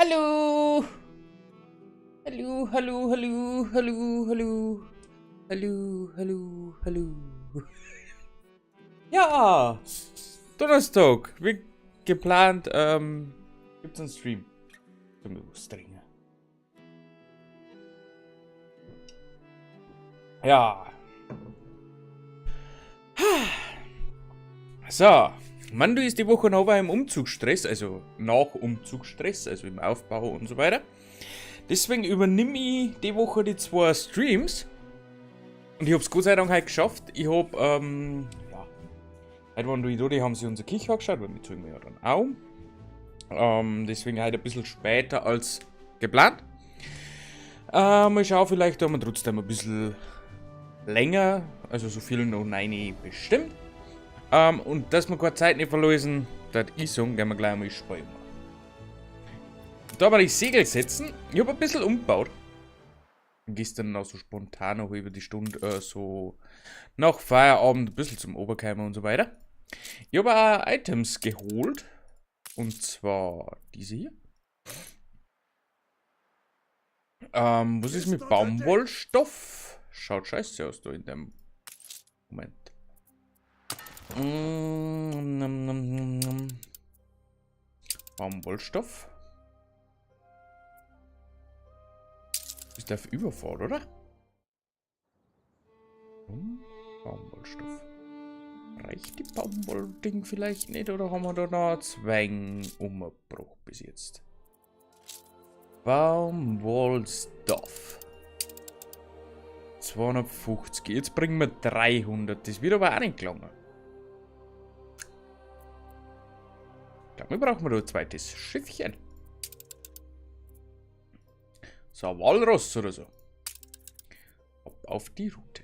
Hallo! Hallo, hallo, hallo, hallo, hallo. Hallo, hallo, hallo. Ja! Donnerstag, wie geplant, gibt's einen Stream. Zum Bewusstringen. Ja. So. Mandu ist die Woche noch im Umzugsstress, also nach Umzugsstress, also im Aufbau und so weiter. Deswegen übernehme ich die Woche die 2 Streams. Und ich hab's Gott sei Dank heute geschafft. Ich hab, ja, heute waren die da, die haben sich unsere Küche angeschaut, weil wir zeigen ja dann auch. Deswegen heute ein bisschen später als geplant. Mal schauen, vielleicht haben wir trotzdem ein bisschen länger, also so viel noch 9 bestimmt. Und dass wir keine Zeit nicht verlösen, das ich sagen, gehen wir gleich mal spielen. Da werde ich Segel setzen. Ich hab ein bisschen umgebaut. Gestern noch so spontan noch über die Stunde so nach Feierabend ein bisschen zum Oberkeimer und so weiter. Ich hab auch Items geholt. Und zwar diese hier. Was ist mit Baumwollstoff? Schaut scheiße aus da in dem Moment. Baumwollstoff. Ist der auf Überfahrt, oder? Baumwollstoff. Reicht die Baumwollding vielleicht nicht, oder haben wir da noch einen Umbruch bis jetzt? Baumwollstoff. 250. Jetzt bringen wir 300. Das wird aber auch nicht gelangen. Ich glaub, wir brauchen noch ein zweites Schiffchen. So ein Walross oder so. Ab auf die Route.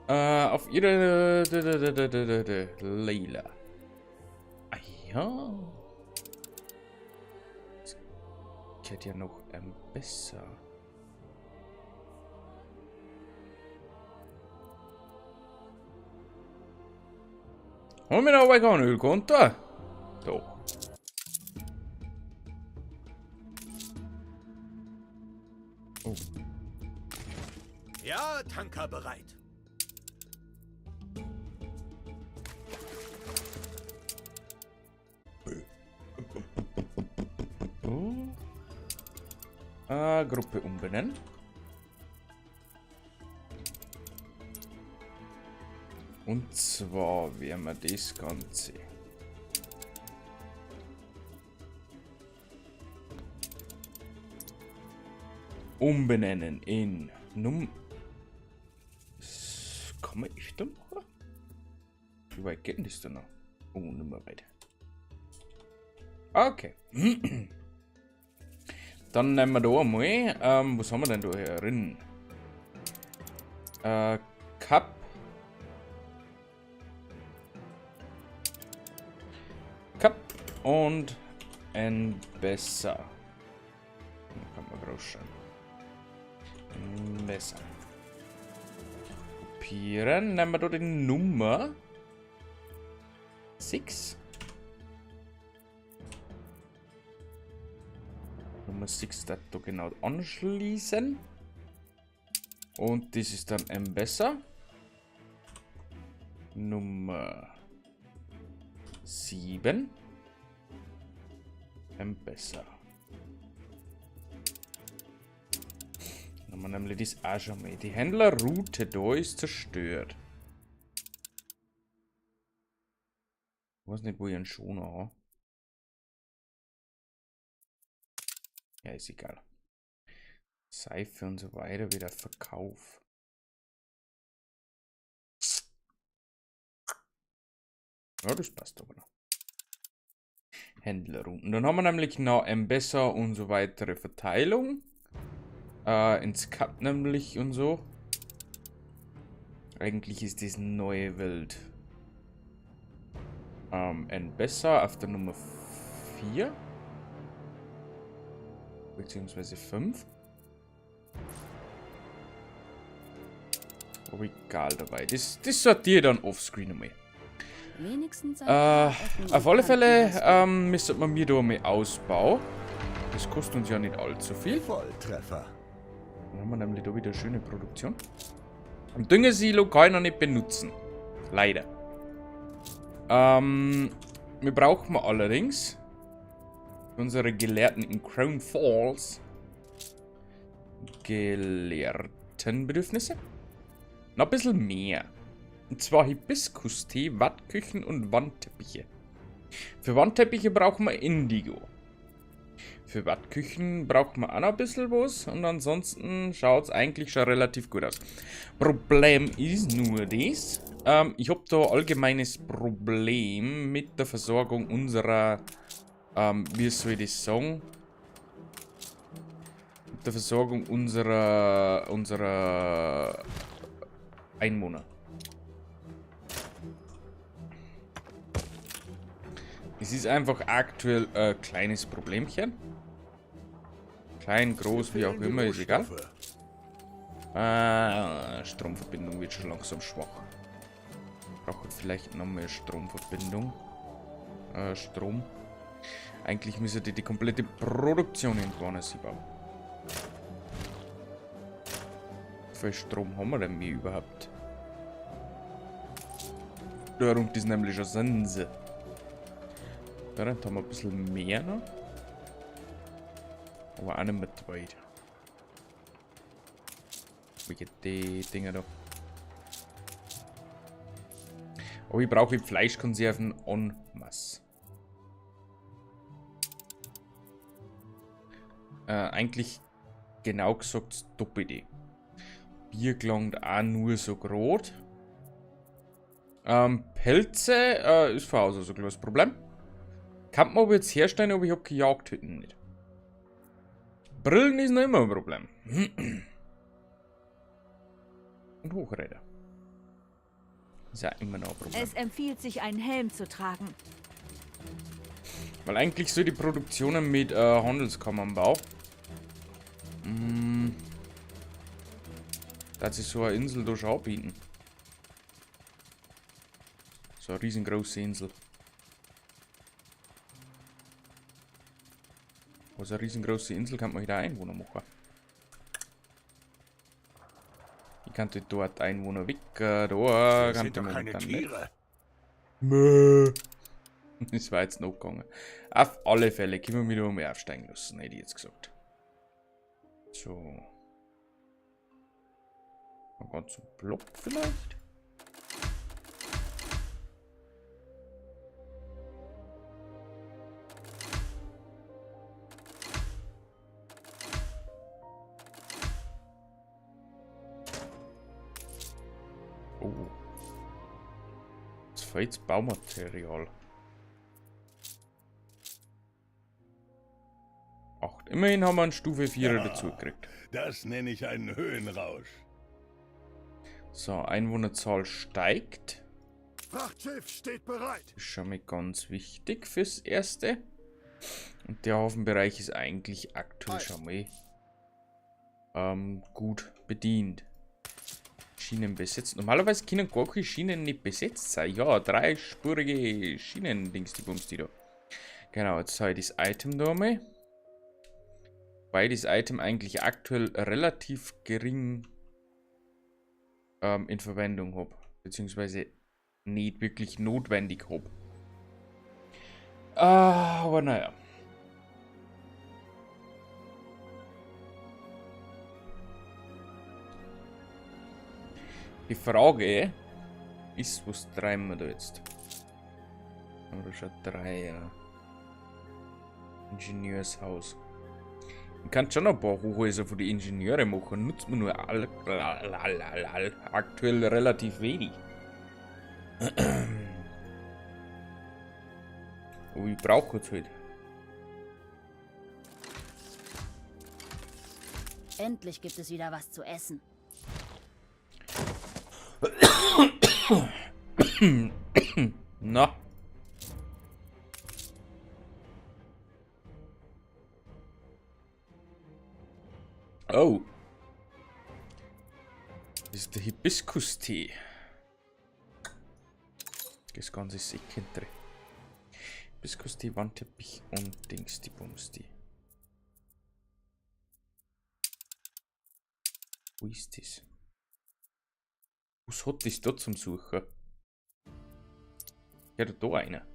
Auf ihre Leila. Ah ja. Das geht ja noch ein besser. Haben wir noch ein Ölkonto? Doch. Oh. Ja, Tanker bereit. Gruppe umbenennen. Und zwar werden wir das Ganze umbenennen in Num. Das kann man echt da machen? Wie weit geht denn das da noch? Oh, nicht mehr weit. Okay. Dann nehmen wir da einmal. Was haben wir denn da hier drin? Cup. Cup und ein besser. Da kann man groß schauen. Besser. Kopieren. Nehmen wir da die Nummer 6. Nummer 6 da genau anschließen. Und das ist dann ein besser. Nummer 7. Ein besser. Dann haben wir nämlich das auch schon mal. Die Händlerroute da ist zerstört. Ich weiß nicht, wo ich einen Schoner habe. Ja, ist egal. Seife und so weiter, wieder Verkauf. Ja, das passt aber noch. Händlerrouten. Dann haben wir nämlich noch ein besser und so weitere Verteilung. Ins Cup nämlich und so. Eigentlich ist das neue Welt. Ein besser auf der Nummer 4. Beziehungsweise 5. Aber egal dabei. Das sortiere ich dann offscreen einmal. Wenigstens ein paar Ecken Auf alle und Fälle, Kanten hast du. müsste man mir da mal ausbauen. Das kostet uns ja nicht allzu viel. Volltreffer. Dann haben wir nämlich da wieder eine schöne Produktion. Und Düngesilo kann ich noch nicht benutzen. Leider. Wir brauchen allerdings unsere Gelehrten in Crown Falls. Gelehrtenbedürfnisse. Noch ein bisschen mehr. Und zwar Hibiskustee, Wattküchen und Wandteppiche. Für Wandteppiche brauchen wir Indigo. Für Wattküchen brauchen wir auch noch ein bisschen was. Und ansonsten schaut's eigentlich schon relativ gut aus. Problem ist nur das. Ich hab da allgemeines Problem mit der Versorgung unserer, wie soll ich das sagen? Mit der Versorgung unserer Einwohner. Es ist einfach aktuell ein kleines Problemchen. Klein, groß, wie auch immer, ist egal. Stromverbindung wird schon langsam schwach. Brauche vielleicht noch mehr Stromverbindung. Strom. Eigentlich müsste die komplette Produktion in Guanacee bauen. Wie viel Strom haben wir denn hier überhaupt? Da rund ist nämlich schon Sense. Da haben wir ein bisschen mehr noch. Aber auch nicht mehr weit. Wie geht die Dinger da? Aber ich brauche Fleischkonserven en masse. Eigentlich genau gesagt doppelte. Bier gelangt auch nur so grad. Pelze ist von Haus aus ein kleines Problem. Kann man aber jetzt herstellen, aber ich hab keine Jagdhütten nicht. Brillen ist noch immer ein Problem. Und Hochräder. Ist ja immer noch ein Problem. Es empfiehlt sich, einen Helm zu tragen. Weil eigentlich soll die Produktionen mit Handelskammern bauen. Da sich so eine Insel da schon anbieten. So eine riesengroße Insel. Also eine riesengroße Insel kann man hier Einwohner machen. Ich kann die dort Einwohner weg, da Das kann sind ich doch keine momentan nicht. Tiere. Mäh. Das war jetzt noch gegangen. Auf alle Fälle können wir wieder mal aufsteigen lassen, hätte ich jetzt gesagt. So. Mal ganz so Block vielleicht? Oh. Jetzt fehlt Baumaterial. 8. Immerhin haben wir einen Stufe 4er Ja, dazu gekriegt. Das nenne ich einen Höhenrausch. So, Einwohnerzahl steigt. Frachtschiff steht bereit. Ist schon mal ganz wichtig fürs Erste. Und der Hafenbereich ist eigentlich aktuell Hi. schon mal gut bedient. Schienen besetzt. Normalerweise können gar keine Schienen nicht besetzt sein. Ja, dreispurige Schienen-Dings, die Bums, die da. Genau, jetzt habe ich das Item da mal. Weil das Item eigentlich aktuell relativ gering in Verwendung hab. Beziehungsweise nicht wirklich notwendig hab. Aber naja. Die Frage ist, was treiben wir da jetzt? Haben wir schon 3, ja. Ingenieurshaus. Ich kann schon ein paar Hochhäuser für die Ingenieure machen, nutzt man nur aktuell relativ wenig. Aber ich brauche jetzt halt. Endlich gibt es wieder was zu essen. Na. Oh. Das ist der Hibiskus-Tee. Das ganze Säckchen drin. Hibiskus-Tee, Wandteppich und Dings, die Bums, die. Wo ist das? Was hat das da zum Suchen? Ja, da einer.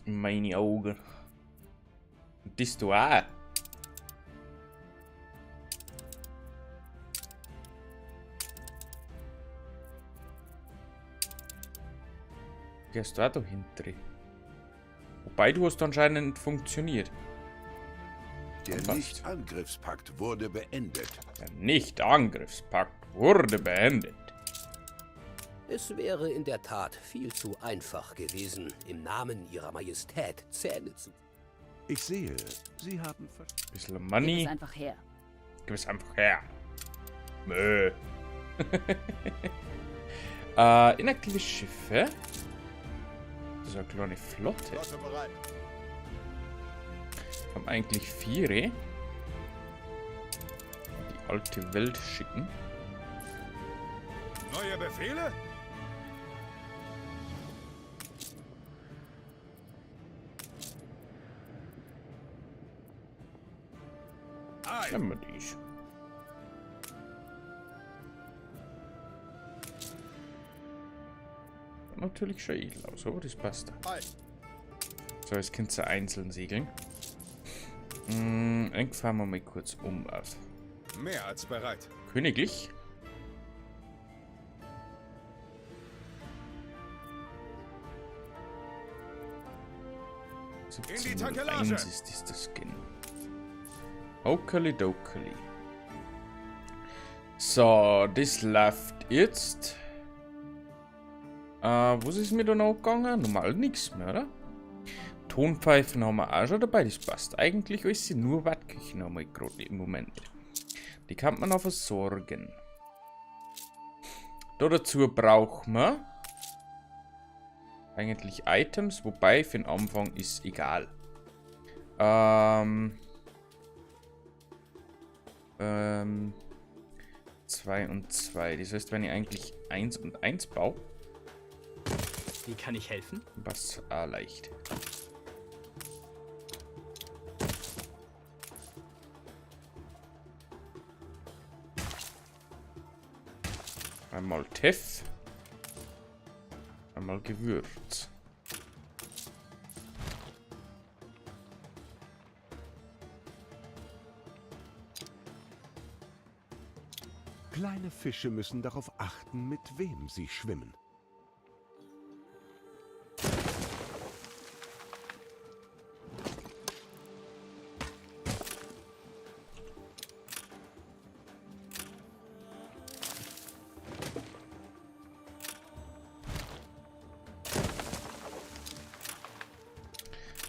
Meine Augen. Und das da auch. Gehst du auch da hinten? Wobei, du hast anscheinend nicht funktioniert. Der Passt. Nicht-Angriffspakt wurde beendet. Der Nicht-Angriffspakt wurde beendet. Es wäre in der Tat viel zu einfach gewesen, im Namen Ihrer Majestät Zähne zu... Ich sehe, Sie haben ver Bisschen Gib Money. es einfach her. Gib es einfach her. Mö. Inaktive Schiffe. Das ist eine kleine Flotte. Flotte bereit. Haben eigentlich 4. Die alte Welt schicken. Neue Befehle? Nehmen wir die. Sieht natürlich schon edel aus, aber das passt. So, jetzt könnt ihr einzeln segeln. Dann fahren wir mal kurz um auf. Mehr als bereit. Königlich. In die Takelage! 17.01 ist das der Skin. Okali-dokali. So, das läuft jetzt. Was ist mir da noch gegangen? Normal nichts mehr, oder? Tonpfeifen haben wir auch schon dabei, das passt eigentlich alles. Nur Wattküchen haben wir gerade im Moment nicht. Die kann man noch versorgen. Da dazu brauchen wir eigentlich Items, wobei für den Anfang ist egal. 2 und 2. Das heißt, wenn ich eigentlich 1 und 1 baue, Wie kann ich helfen? Was auch leicht. Einmal Teff. Einmal Gewürz. Kleine Fische müssen darauf achten, mit wem sie schwimmen.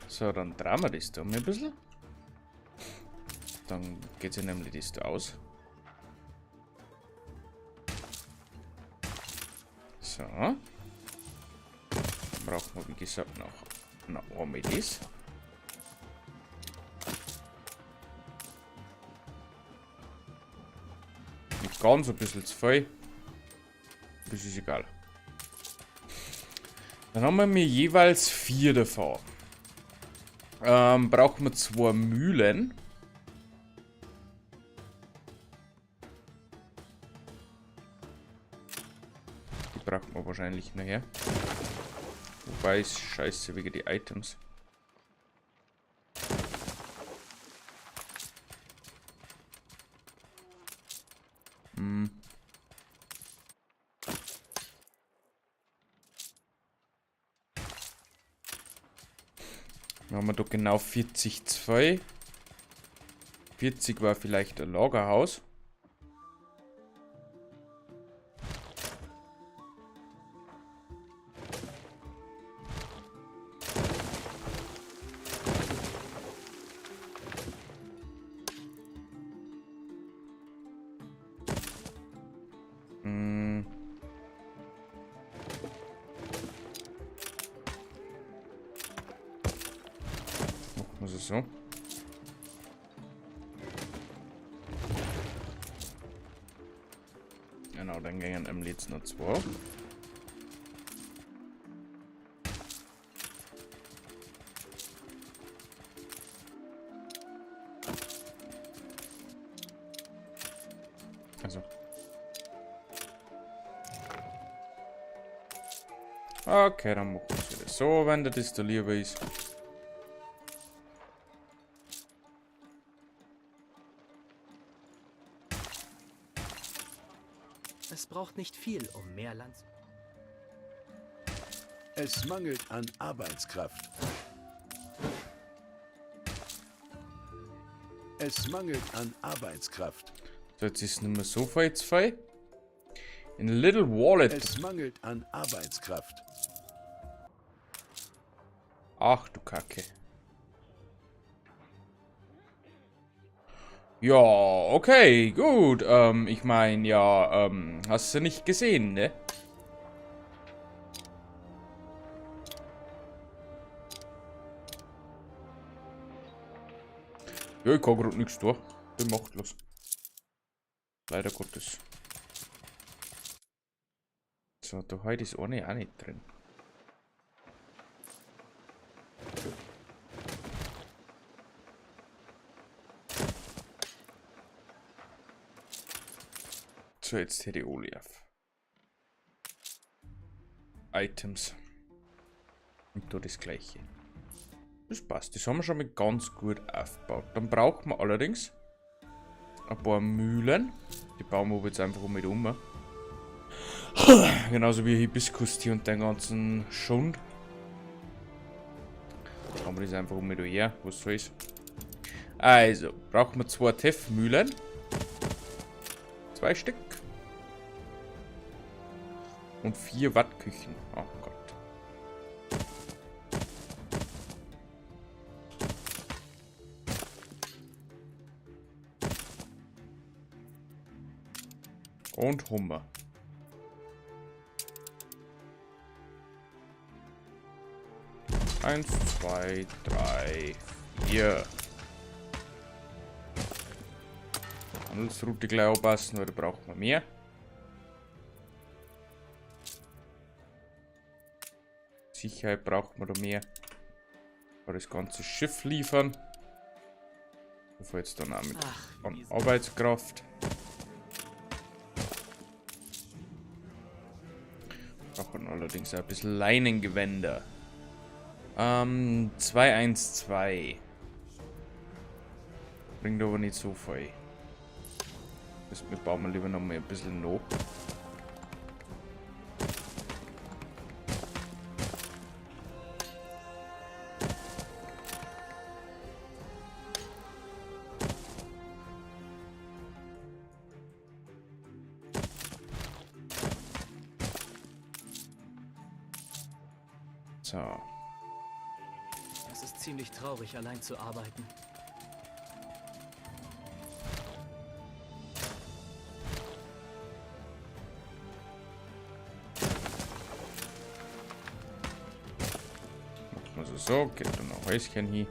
So, dann drehen wir das da mal ein bisschen. Dann geht sich nämlich das da aus. So. Dann brauchen wir, wie gesagt, noch einmal das. Nicht ganz, ein bisschen zu viel. Das ist egal. Dann haben wir jeweils 4 davon. Brauchen wir 2 Mühlen. Die braucht man wahrscheinlich nachher. Wobei ist scheiße wegen die Items. Dann haben wir da genau 40,2. 40 war vielleicht ein Lagerhaus. So. Genau, dann gingen im letzten noch 2. Okay, dann machen wir es wieder so, wenn dir das da lieber ist. Es braucht nicht viel, um mehr Land zu... Es mangelt an Arbeitskraft. Es mangelt an Arbeitskraft. So, jetzt ist es nicht mehr so viel zu viel. In Little Wallet. Es mangelt an Arbeitskraft. Ach du Kacke. Ja, okay, gut. Ich meine, ja, hast du nicht gesehen, ne? Ja, ich kann grad nichts tun. Bin machtlos. Leider Gottes. So, da heute ist eine auch nicht drin. So, jetzt hier die Olie auf. Items. Und da das gleiche. Das passt. Das haben wir schon mal ganz gut aufgebaut. Dann brauchen wir allerdings ein paar Mühlen. Die bauen wir jetzt einfach mit um. Genauso wie Hibiskus-Tee und den ganzen Schund. Haben wir das einfach mit her, was so ist. Also, brauchen wir 2 Teffmühlen. 2 Stück. Und 4 Wattküchen. Oh Gott. Und Hummer. 1, 2, 3, 4. Handelsroute gleich anpassen, weil da braucht man mehr. Sicherheit braucht man da mehr. Aber das ganze Schiff liefern. Bevor jetzt dann auch mit an Arbeitskraft. Brauchen allerdings auch ein bisschen Leinengewänder. 2, 1, 2. Bringt aber nicht so viel. Das bauen wir lieber noch mal ein bisschen nach. So. Es ist ziemlich traurig, allein zu arbeiten. Machen wir so, geht dann noch Häuschen hin.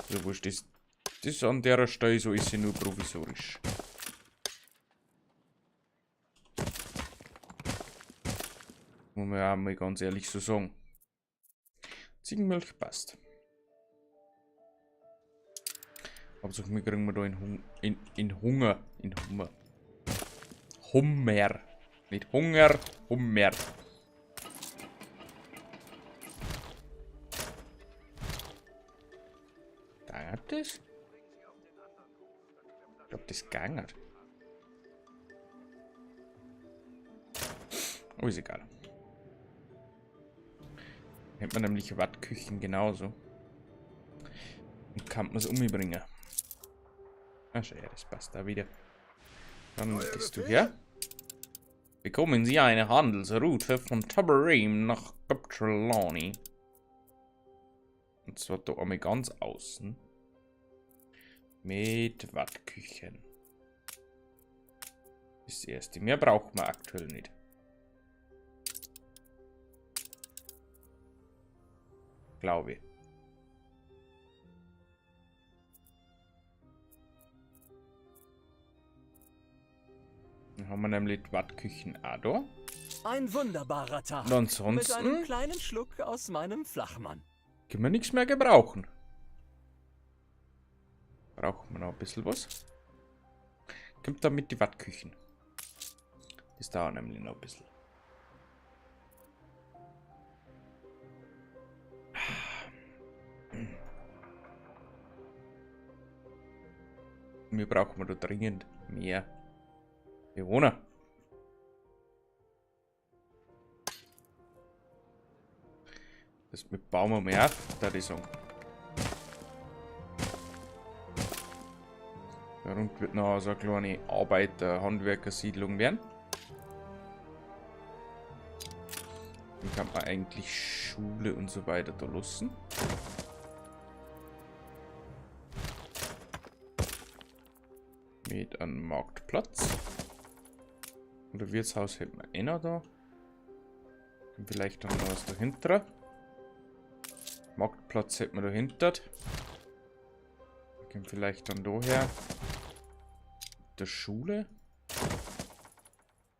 So, wurscht, das an der Stelle so ist sie nur provisorisch. Muss man ja auch mal ganz ehrlich so sagen. Ziegenmilch passt. Hauptsache, wir kriegen wir da in Hunger. In Hummer. Hummer. Nicht Hunger, Hummer. Gangert das? Ich glaub, das gangert. Oh, ist egal. Hätte man nämlich Wattküchen genauso. Und kann man's umbringen. Ach, schau her, das passt da wieder. Dann gehst du her. Bekommen Sie eine Handelsroute von Tabarim nach Trelawney. Und zwar da einmal ganz außen. Mit Wattküchen. Das erste. Mehr braucht man aktuell nicht. Glaube ich. Dann haben wir nämlich die Wattküchen auch da. Ein wunderbarer Tag. Und ansonsten Mit einem kleinen Schluck aus meinem Flachmann. Können wir nichts mehr gebrauchen. Brauchen wir noch ein bisschen was. Kommt damit die Wattküchen. Das dauert nämlich noch ein bisschen. Wir brauchen da dringend mehr Bewohner. Das mit bauen wir mehr auf, da ich sagen. Darunter wird noch so eine kleine Arbeiter-Handwerkersiedlung werden. Dann kann man eigentlich Schule und so weiter da lassen. Mit einem Marktplatz. Und ein Wirtshaus hätten wir eh noch da. Und vielleicht dann noch was dahinter. Marktplatz hätten wir dahinter. Wir können vielleicht dann daher. Der Schule.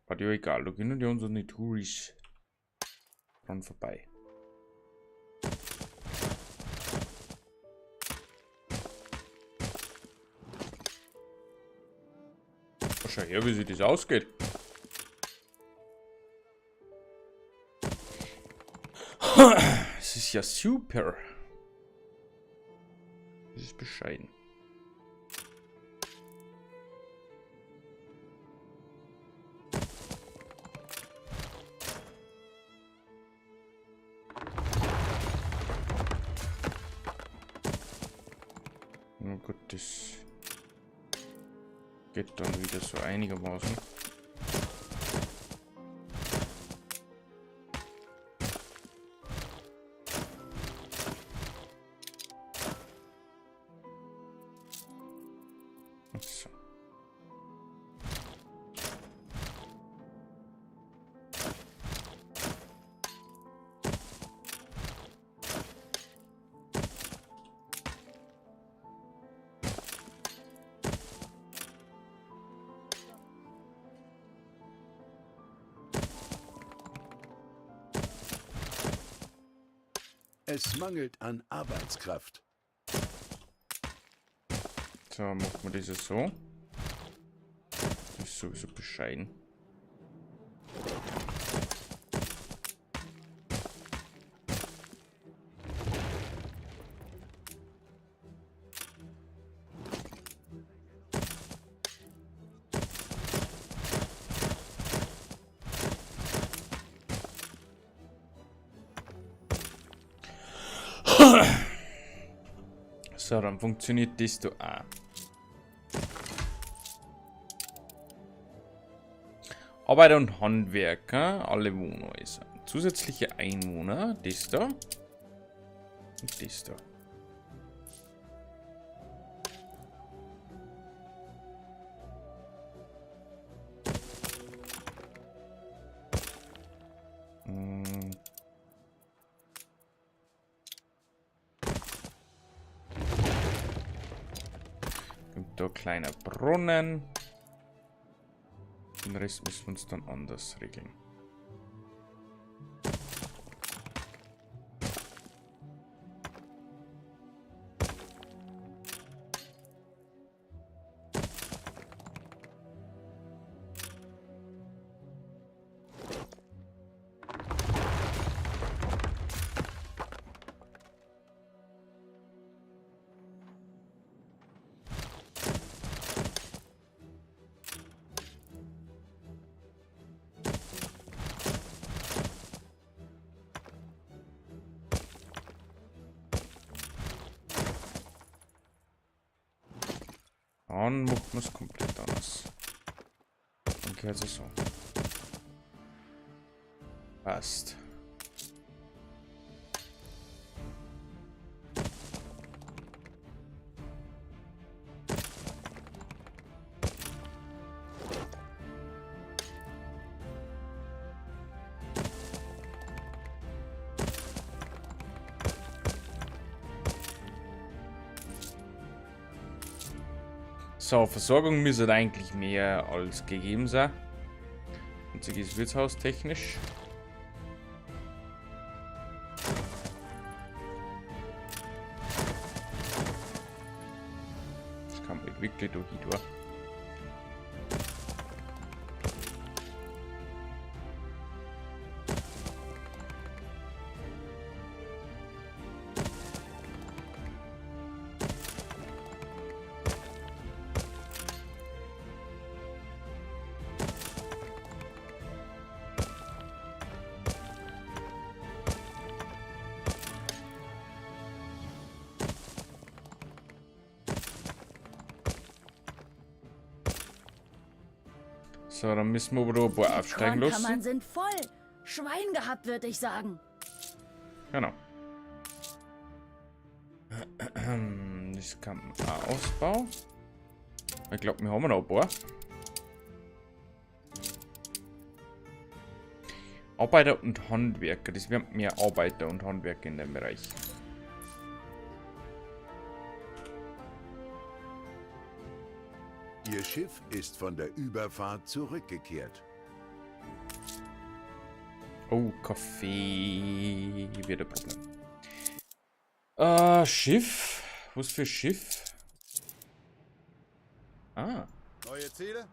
War ja egal, da gehen die unsere Touris dran vorbei. Schau her, wie sich das ausgeht. Das ist ja super. Das ist bescheiden. Na gut, das geht dann wieder so einigermaßen. So. Es mangelt an Arbeitskraft. So, machen wir das so. Das ist sowieso bescheiden. So, dann funktioniert das da auch. Arbeiter und Handwerker, alle Wohnhäuser. Zusätzliche Einwohner, das da. Und das da. Und da kleiner Brunnen. Den Rest müssen wir uns dann anders regeln. Dann macht man es komplett anders. Dann gehört es so. Passt. So, Versorgung müsste eigentlich mehr als gegeben sein. Schmutziges Wirtshaus technisch. Das kann man wirklich durch die Tür. So, dann müssen wir aber da ein paar aufsteigen Die lassen. Kornkammern sind voll. Schwein gehabt, würde ich sagen. Genau. Das kann man auch ausbauen. Ich glaube, wir haben noch ein paar. Arbeiter und Handwerker. Das werden mehr Arbeiter und Handwerker in dem Bereich. Ihr Schiff ist von der Überfahrt zurückgekehrt. Oh, Kaffee wird ein Problem. Schiff. Was für Schiff? Ah. Neue Ziele?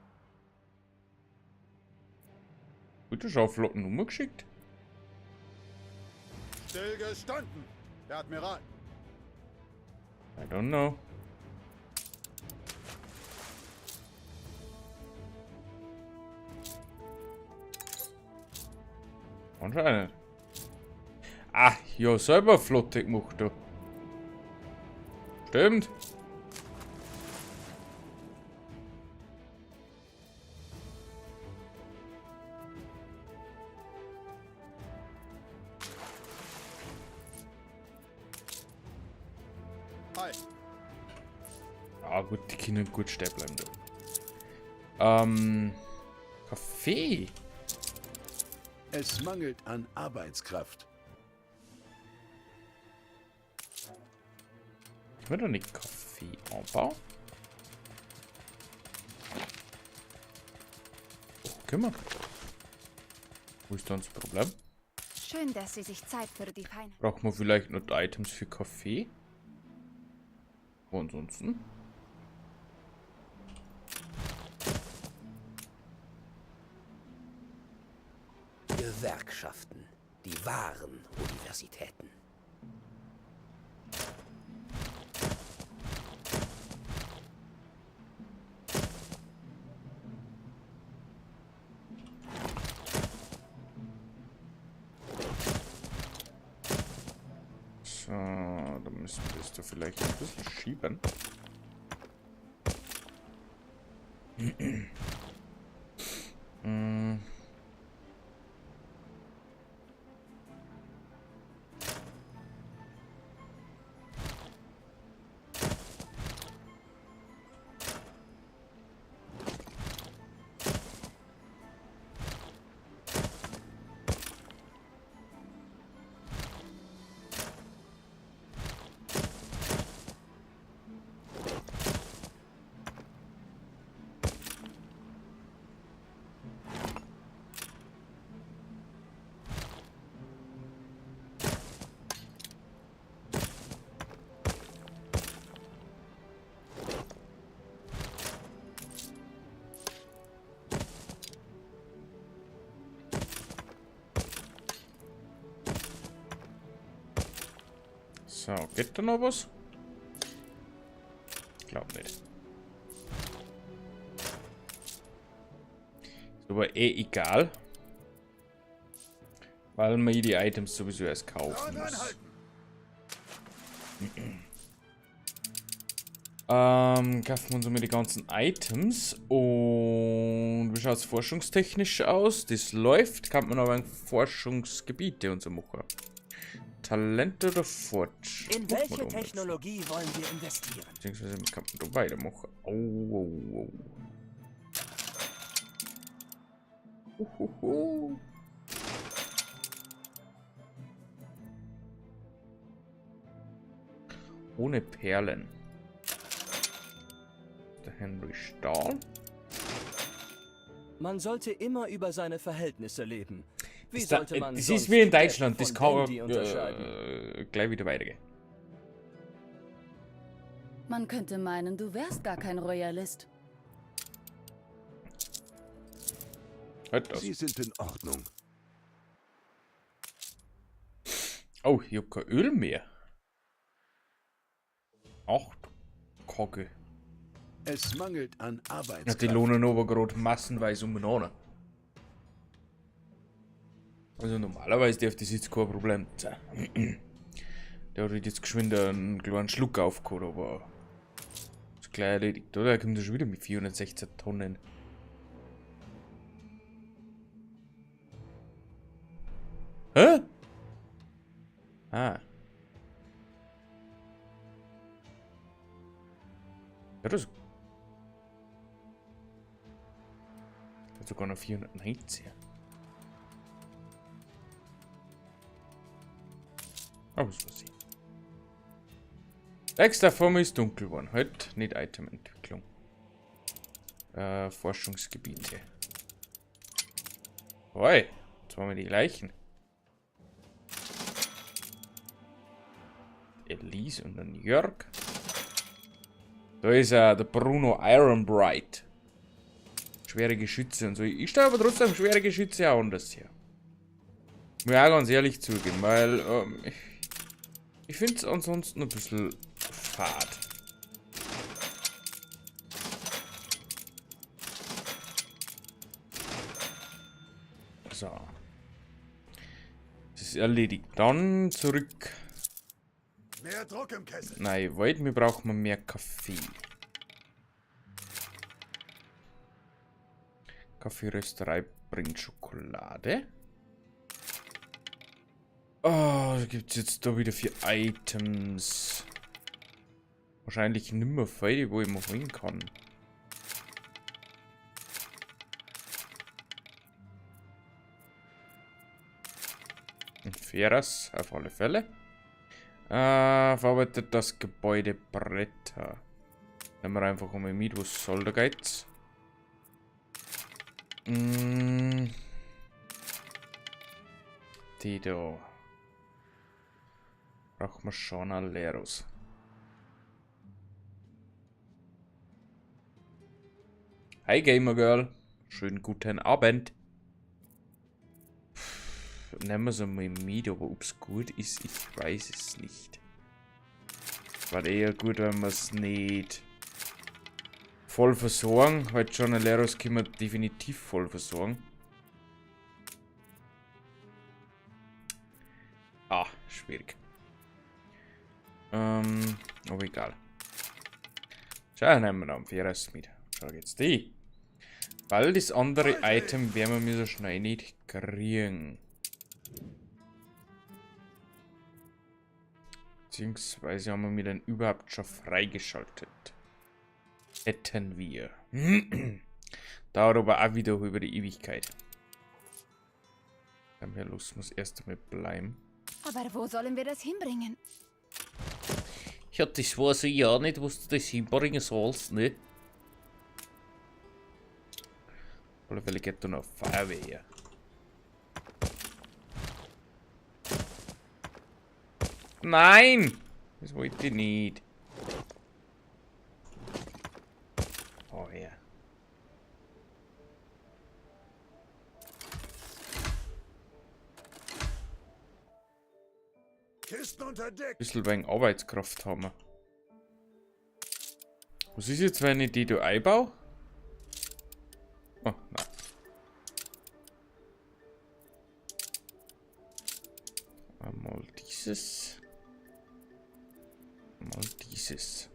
Gut, du schon Flotten umgeschickt. Stillgestanden, Herr Admiral. I don't know. Anscheinend. Ah, ja, selber Flotte gemacht, du. Stimmt. Hi. Ah, gut, die können gut stehen bleiben, da. Kaffee. Es mangelt an Arbeitskraft. Können wir da nicht Kaffee anbauen? Oh, können wir. Wo ist dann das Problem? Schön, dass Sie sich Zeit für die Feinheit. Brauchen wir vielleicht noch Items für Kaffee? Und ansonsten? Gewerkschaften, die wahren Universitäten. So, da müssen wir das da vielleicht ein bisschen schieben. So, geht da noch was? Ich glaub nicht. Ist aber eh egal. Weil man die Items sowieso erst kaufen muss. Kaufen wir uns mal die ganzen Items. Und wie schaut's forschungstechnisch aus? Das läuft. Kann man aber ein Forschungsgebiete und so machen. Talente oder Fortschritt? In welche Technologie wollen wir investieren? Beziehungsweise kann man da weitermachen. Oh, oh, oh. Uhuhu. Ohne Perlen. Der Henry Stahl. Man sollte immer über seine Verhältnisse leben. Wie Das, da, sollte man das sonst ist wie in Depp Deutschland, das von kann Dandy unterscheiden? gleich wieder weitergehen. Man könnte meinen, du wärst gar kein Royalist. Halt das. Sie sind in Ordnung. Oh, ich hab kein Öl mehr. Ach, du Kacke. Es mangelt an Ja, die Arbeitskraft. lohnen aber gerade massenweise umeinander. Also normalerweise darf das jetzt kein Problem sein. Der hat jetzt geschwind einen kleinen Schluck aufgeholt, aber ist gleich erledigt, oder? Er kommt ja schon wieder mit 416 Tonnen. Hä? Ah. Ja, das hat sogar noch 419. Aber das weiß ich. Extra vor mir ist dunkel geworden. Halt nicht Itementwicklung. Forschungsgebiete. Oi, jetzt haben wir die gleichen. Elise und dann Jörg. Da ist er, der Bruno Ironbright. Schwere Geschütze und so. Ich stelle aber trotzdem schwere Geschütze auch anders her. Muss ich auch ganz ehrlich zugeben, weil ich finde es ansonsten ein bisschen fad. So. Das ist erledigt. Dann zurück. Mehr Druck im Kessel. Nein, Wald, wir brauchen mehr Kaffee. Kaffeerösterei bringt Schokolade. Oh, was gibt's jetzt da wieder für Items? Wahrscheinlich nimmer viel, wo ich mal holen kann. Ein Feras, auf alle Fälle. Verarbeitet das Gebäude Bretter. Nehmen wir einfach einmal mit, was soll der Geiz? Die da. Brauchen wir schon Aleros. Hi Gamer Girl. Schönen guten Abend. Pff, nehmen wir es einmal mit, aber ob's gut ist, ich weiß es nicht. War eher gut, wenn wir's nicht voll versorgen. Weil Jornaleros können wir definitiv voll versorgen. Ah, schwierig. Aber egal. Schau, nehmen wir noch einen Feras mit. Schau jetzt die. Weil das andere Item werden wir so schnell nicht kriegen. Beziehungsweise haben wir mir den überhaupt schon freigeschaltet. Hätten wir. Dauert aber auch wieder über die Ewigkeit. Herr Lust muss erst einmal bleiben. Aber wo sollen wir das hinbringen? Ja, das weiß ich ja nicht, wo du das hinbringen sollst, ne? Auf alle Fälle geht da noch Feuerwehr. Nein! Das wollte ich nicht. Oh ja. Kisten unter Deck. Ein bisschen wegen Arbeitskraft haben wir. Was ist jetzt, wenn ich die da einbaue? Oh, nein. Einmal dieses. Einmal dieses.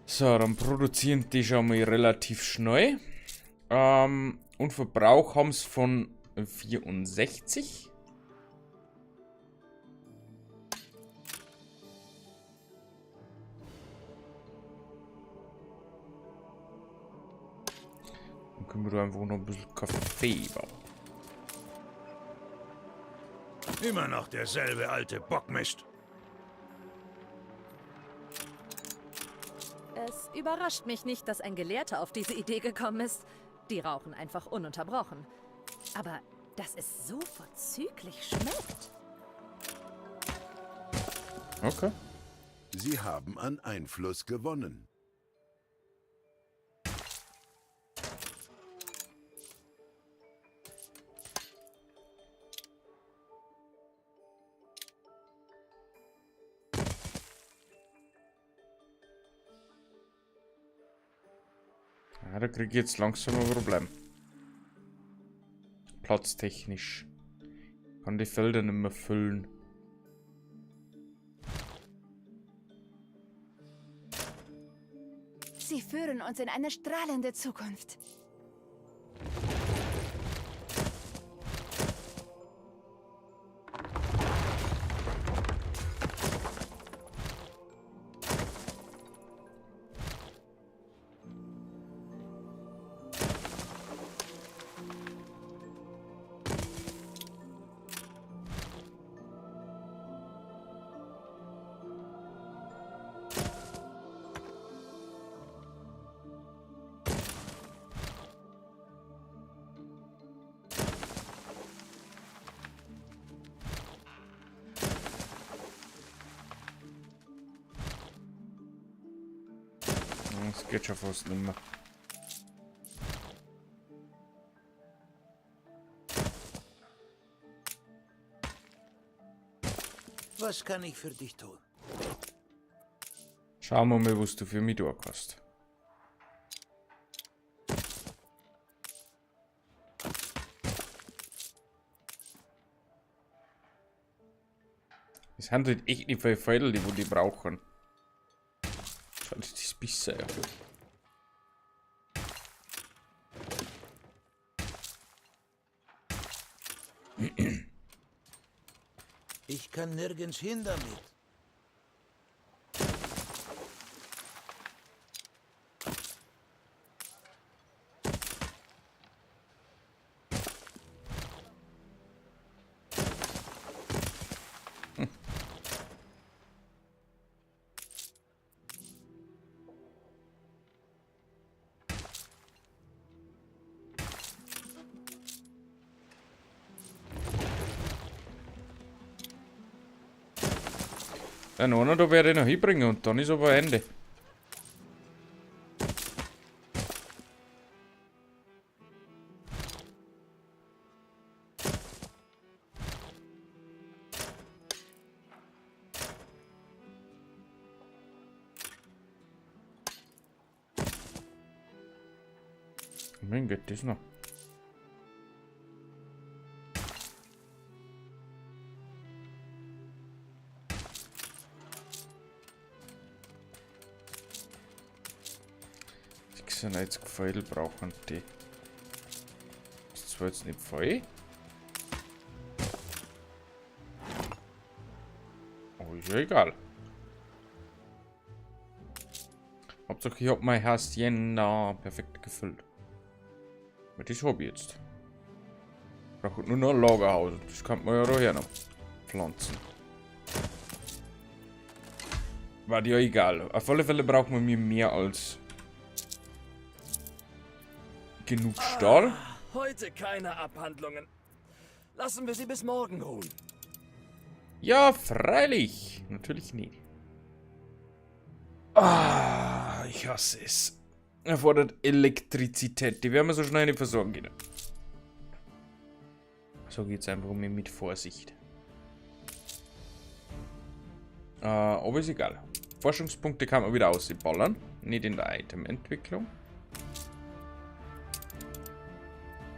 So, dann produzieren die schon mal relativ schnell. Und Verbrauch haben's von 64. Dann können wir da einfach noch ein bisschen Kaffee bauen. Immer noch derselbe alte Bockmist. Es überrascht mich nicht, dass ein Gelehrter auf diese Idee gekommen ist. Die rauchen einfach ununterbrochen. Aber dass es so vorzüglich schmeckt. Okay. Sie haben an Einfluss gewonnen. Ja, da krieg ich jetzt langsam ein Problem. Platztechnisch. Kann die Felder nicht mehr füllen. Sie führen uns in eine strahlende Zukunft. Das geht schon fast nicht mehr. Was kann ich für dich tun? Schauen wir mal, was du für mich da hast. Es sind halt echt nicht viele Felder, die wo die brauchen. Schau, das ist besser, ja. Ich kann nirgends hin damit. Den einen da werde ich noch hinbringen und dann ist aber Ende. Mein geht das noch? Pfeil brauchen die. Ist zwar jetzt nicht voll. Oh, ist ja egal. Hauptsache ich hab mein Hacienda perfekt gefüllt. Aber das hab ich jetzt. Brauche nur noch ein Lagerhaus. Das kann man ja daher noch pflanzen. War dir ja egal. Auf alle Fälle brauchen wir mehr als genug Stahl. Ah, heute keine Abhandlungen. Lassen wir sie bis morgen ruhen. Ja, freilich. Natürlich nicht. Ah, ich hasse es. Erfordert Elektrizität. Die werden wir so schnell nicht versorgen können. So geht's einfach mit Vorsicht. Aber ist egal. Forschungspunkte kann man wieder ausballern. Nicht in der Itementwicklung.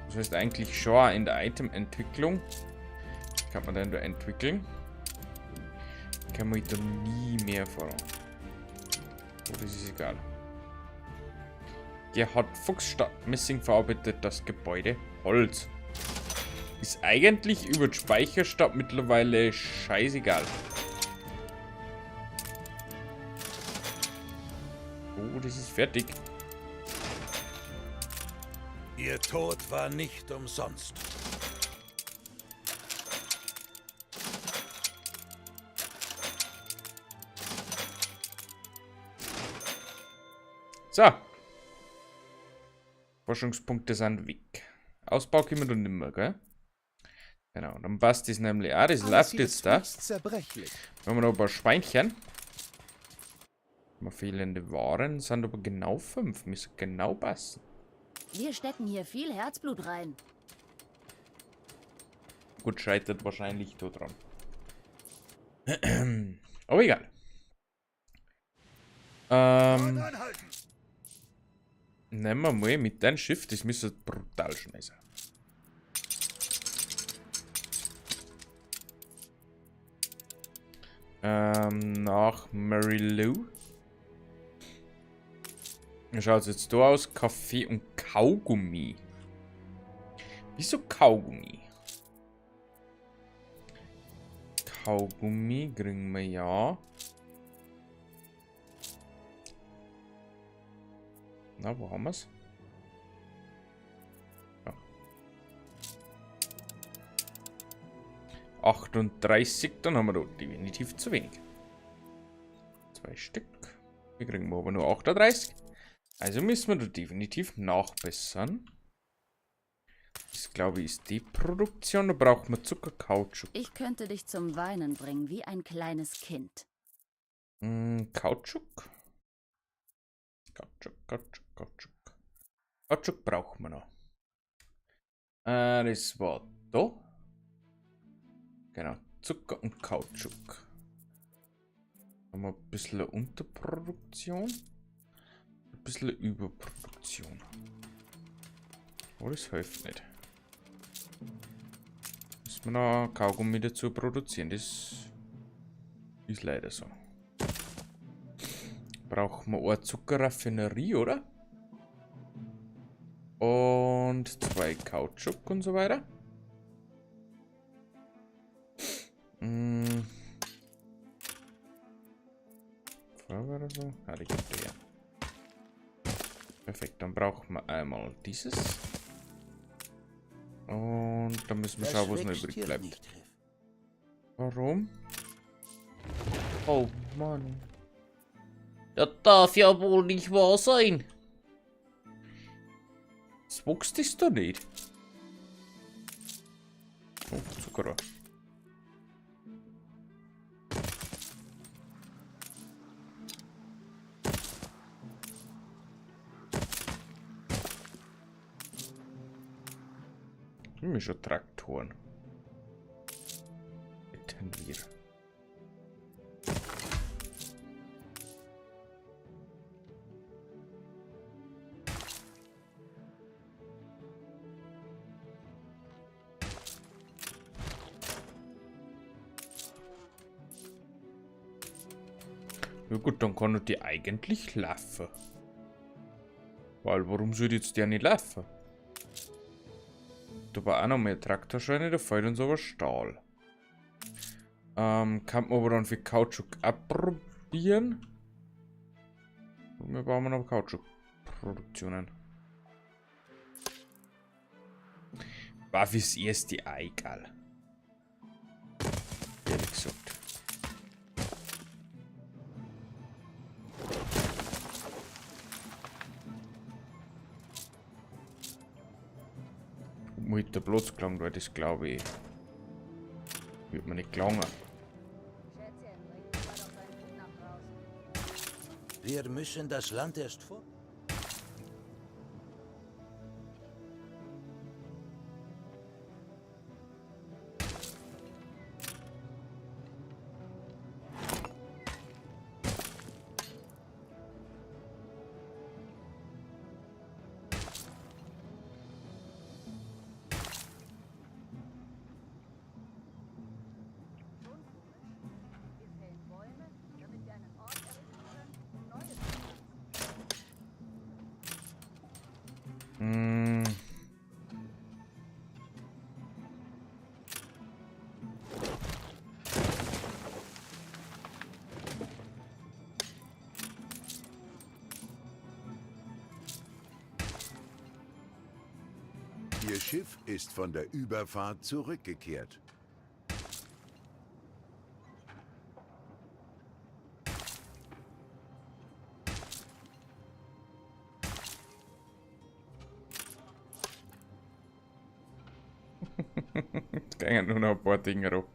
Das heißt eigentlich schon in der Itementwicklung. Kann man dann da entwickeln. Kann man da nie mehr voran. Oh, das ist egal. Gerhard Fuchs statt Messing verarbeitet das Gebäude Holz. Ist eigentlich über die Speicherstadt mittlerweile scheißegal. Oh, das ist fertig. Ihr Tod war nicht umsonst. So. Forschungspunkte sind weg. Ausbau können wir dann nimmer, gell? Genau, dann passt das nämlich auch. Das Alles läuft hier jetzt ist da. höchst zerbrechlich. Dann haben wir noch ein paar Schweinchen. Mal fehlende Waren sind aber genau 5. Müssen genau passen. Wir stecken hier viel Herzblut rein. Gut, scheitert wahrscheinlich da dran. Aber egal. Nehmen wir mal mit deinem Schiff, das müsste brutal schnell sein. Nach Mary Lou. Wie schaut's jetzt da aus? Kaffee und Kaugummi. Wieso Kaugummi? Kaugummi kriegen wir ja. Na, wo haben wir's? Ja. 38, dann haben wir da definitiv zu wenig. 2 Stück. Wir kriegen aber nur 38. Also müssen wir da definitiv nachbessern. Das, glaube ich, ist die Produktion. Da braucht man Zucker, Kautschuk. Ich könnte dich zum Weinen bringen, wie ein kleines Kind. Kautschuk? Kautschuk, Kautschuk, Kautschuk. Kautschuk brauchen wir noch. Das war da. Genau, Zucker und Kautschuk. Haben wir ein bisschen Unterproduktion. Ein bisschen Überproduktion. Oh, das hilft nicht. Müssen wir noch Kaugummi dazu produzieren. Das ist leider so. Brauchen wir eine Zuckerraffinerie, oder? Und 2 Kautschuk und so weiter. Farbe oder so? Ah, die gibt es ja. Perfekt, dann brauchen wir einmal dieses. Und dann müssen wir Das schauen, was noch wächst übrig hier bleibt. nicht, Riff. Warum? Oh Mann. Das darf ja wohl nicht wahr sein. Das wächst das da nicht. Oh, Zuckerrohr. Immer schon Traktoren. Hätten wir. Ja gut, dann kann die eigentlich laufen. Weil, warum soll jetzt der nicht laufen? Da war auch noch mehr Traktorscheine, da fehlt uns aber Stahl. Kann man aber dann für Kautschuk abprobieren. Wir brauchen noch Kautschukproduktionen. War fürs erste auch egal. Ehrlich gesagt. Mit der Platz gelangt, weil das glaube ich wird mir nicht gelangen. Wir müssen das Land erst vor. Ihr Schiff ist von der Überfahrt zurückgekehrt. Es gehen nur noch ein paar Dinge rum.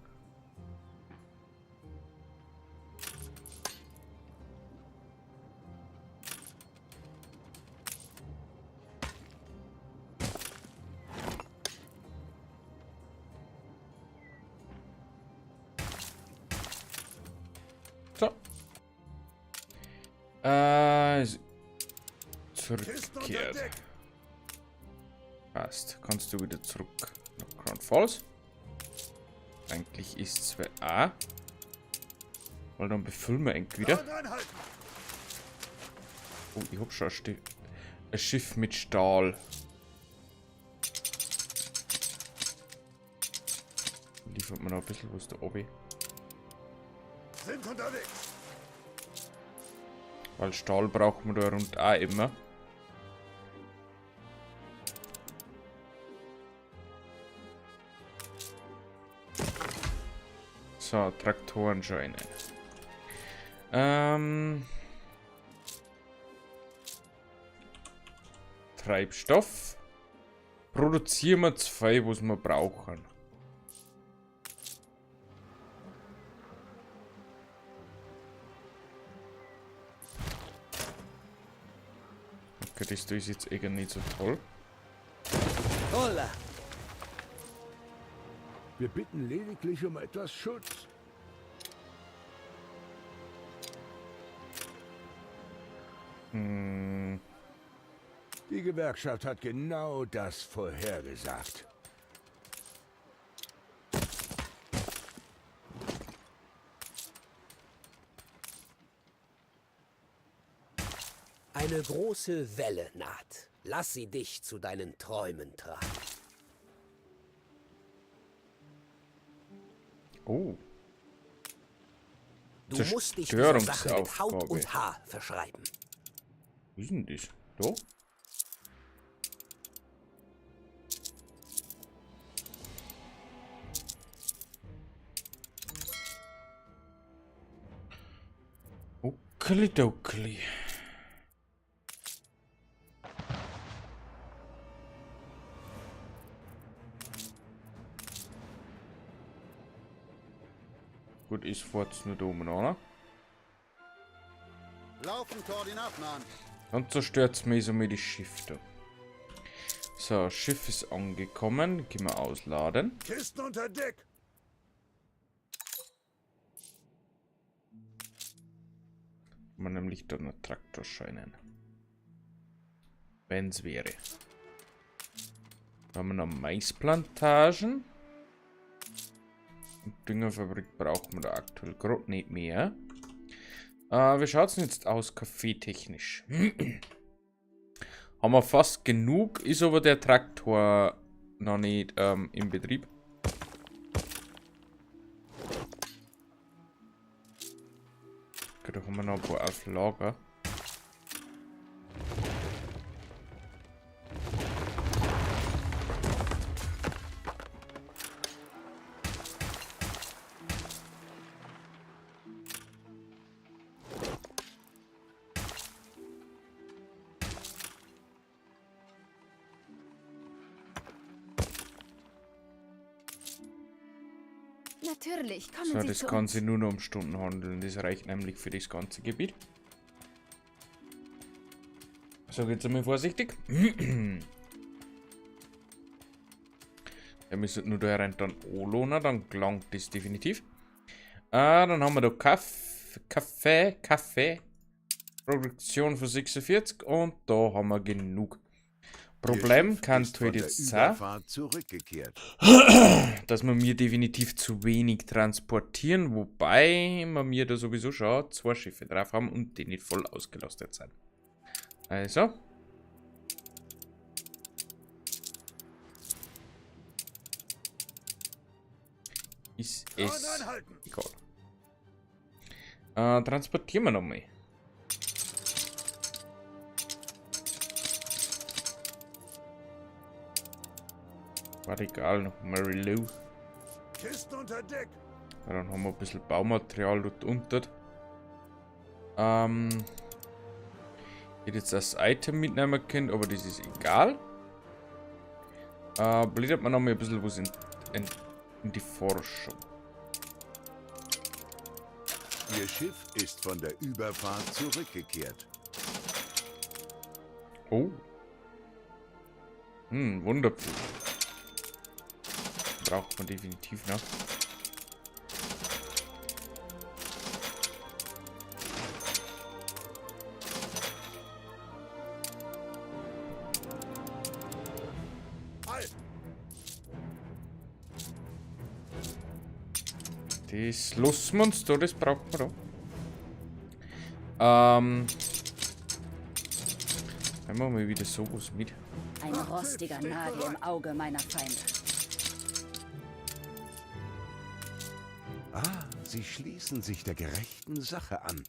So. Ist zurückgekehrt. Passt. Kannst du wieder zurück nach Grand Falls? Eigentlich ist 2A. Weil dann befüllen wir eigentlich wieder. Oh, ich hab schon ein Schiff mit Stahl. Liefert man noch ein bisschen was da oben. Sind unterwegs. Weil Stahl braucht man da rund auch immer. So, Traktorenscheune. Treibstoff. Produzieren wir zwei, was wir brauchen. Okay, das da ist jetzt irgendwie nicht so toll. Hola. Wir bitten lediglich um etwas Schutz. Die Gewerkschaft hat genau das vorhergesagt. Eine große Welle naht. Lass sie dich zu deinen Träumen tragen. Oh. Du musst dich dieser Sache mit Haut und Haar verschreiben. Wo ist denn das? Da? Okeli-dokeli. Gut, ist fort's nur da oben, oder? Laufen Koordinaten an. Dann zerstört's mir so mit das Schiff da. So, Schiff ist angekommen. Gehen wir ausladen. Kisten unter Deck. Man nämlich dann einen Traktor scheinen. Wenn's wäre. Da haben wir noch Maisplantagen. Und Düngerfabrik brauchen wir da aktuell grad nicht mehr. Wie schaut's denn jetzt aus, kaffeetechnisch? Haben wir fast genug, ist aber der Traktor noch nicht im Betrieb. Okay, da haben wir noch ein paar auf Lager. Natürlich, kommen So, Sie das zu kann uns. sich nur noch um Stunden handeln. Das reicht nämlich für das ganze Gebiet. So, geht's einmal vorsichtig. Wir müssen nur da rein, dann Olona, dann gelangt das definitiv. Dann haben wir da Kaffee. Produktion von 46 und da haben wir genug. Problem Ihr Schiff kann ist von halt der jetzt sein, Überfahrt zurückgekehrt. dass wir mir definitiv zu wenig transportieren, wobei wir mir da sowieso schon 2 Schiffe drauf haben und die nicht voll ausgelastet sind. Also. Ist es egal. Transportieren wir nochmal. War egal, noch Mary Lou. Kisten unter Deck. Ja, dann haben wir ein bisschen Baumaterial dort unter. Ich hätte jetzt das Item mitnehmen können, aber das ist egal. Blättert man noch mal ein bisschen was In die Forschung. Ihr Schiff ist von der Überfahrt zurückgekehrt. Oh. Wunderpfeil. Braucht man definitiv noch. Das lassen wir uns da, das braucht man da. Nehmen wir mal wieder sowas mit. Ein rostiger Nagel im Auge meiner Feinde. Ah, sie schließen sich der gerechten Sache an.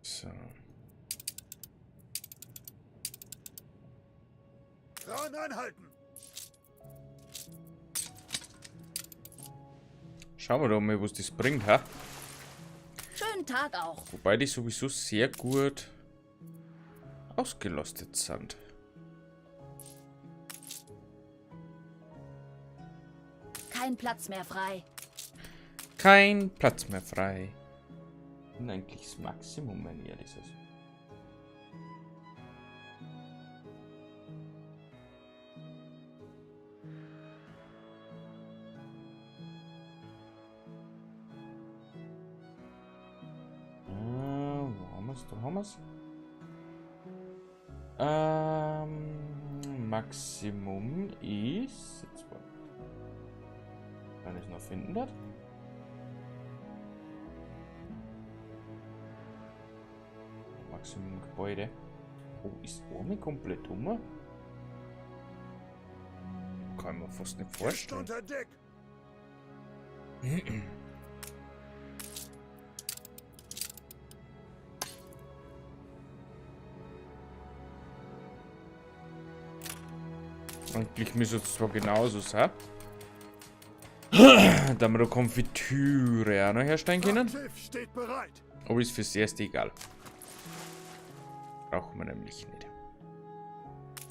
So. Kran anhalten! Schauen wir doch mal, was das bringt, ha? Schönen Tag auch. Wobei die sowieso sehr gut ausgelastet sind. Kein Platz mehr frei. Kein Platz mehr frei. Und eigentlich das Maximum, wenn ich ehrlich ist. Wo haben wir's? Da haben wir's. Maximum ist. Jetzt warte. Kann ich es noch finden dort? Maximum Gebäude. Oh, ist Arme komplett um? Kann ich mir fast nicht vorstellen. Unter Deck. Eigentlich müsste es zwar genauso sein. Da wir da Konfitüre auch noch herstellen können. Schiff steht bereit. Aber ist fürs Erste egal. Brauchen wir nämlich nicht.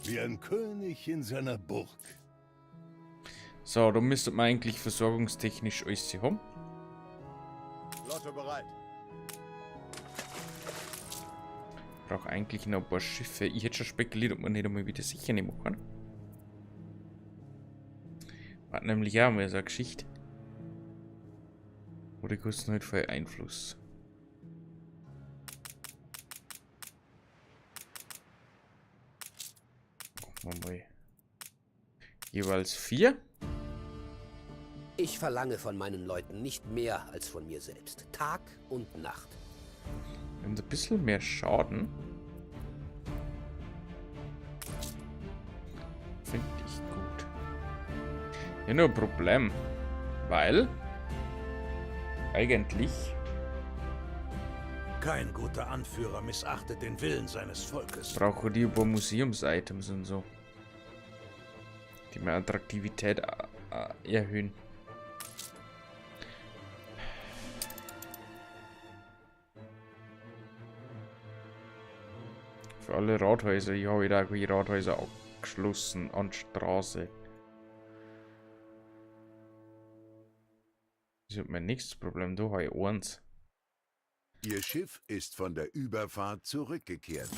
Wie ein König in seiner Burg. So, da müsste man eigentlich versorgungstechnisch alles haben. Flotte bereit. Brauche eigentlich noch ein paar Schiffe. Ich hätte schon spekuliert, ob man nicht einmal wieder sicher nehmen kann. War nämlich auch mal so eine Geschichte. Oder kosten halt voll Einfluss. Gucken wir mal. Jeweils 4. Ich verlange von meinen Leuten nicht mehr als von mir selbst. Tag und Nacht. Wir haben ein bisschen mehr Schaden. Finde ich gut. Ja, nur ein Problem. Weil eigentlich Kein guter Anführer missachtet den Willen seines Volkes. Brauche die ein paar Museums-Items und so. Die meine Attraktivität erhöhen. Für alle Rathäuser. Ich habe da die Rathäuser abgeschlossen an die Straße. Das ist mein nächstes Problem. Da habe ich eins. Ihr Schiff ist von der Überfahrt zurückgekehrt.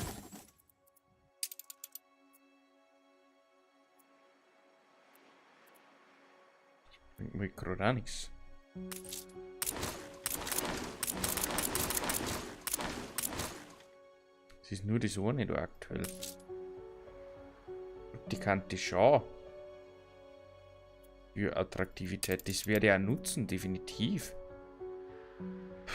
Bringt mir gerade auch nichts. Es ist nur das eine da aktuell. Die Kante schon. Für Attraktivität. Das werde ich auch nutzen, definitiv.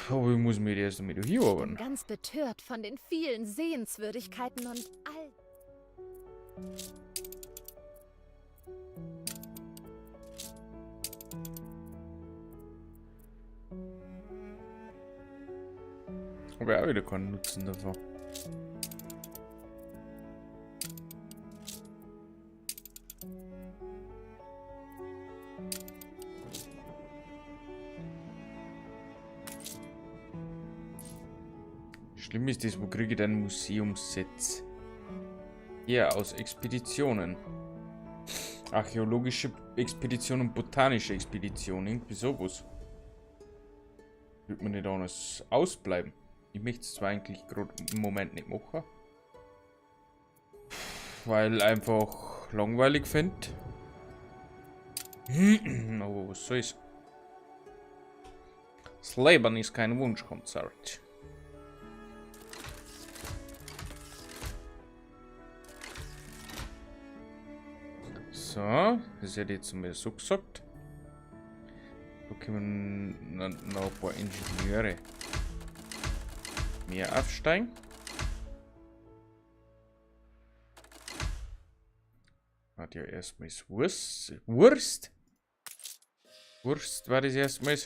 Aber ich muss mir erst damit hier Ich bin arbeiten. ganz betört von den vielen Sehenswürdigkeiten und all. Aber auch wieder keinen Nutzen davon. Schlimm ist das, wo kriege ich denn Museumssets? Ja, aus Expeditionen. Archäologische Expedition und botanische Expedition. Irgendwie sowas. Wird man nicht anders ausbleiben. Ich möchte es zwar eigentlich gerade im Moment nicht machen. Weil einfach langweilig finde. Aber was soll's. Das Leben ist kein Wunschkonzert. So, das hätte ich jetzt mal so gesagt. Da können noch ein paar Ingenieure mehr aufsteigen. Hat ja erstmal Wurst. Wurst? Wurst war das erstmal.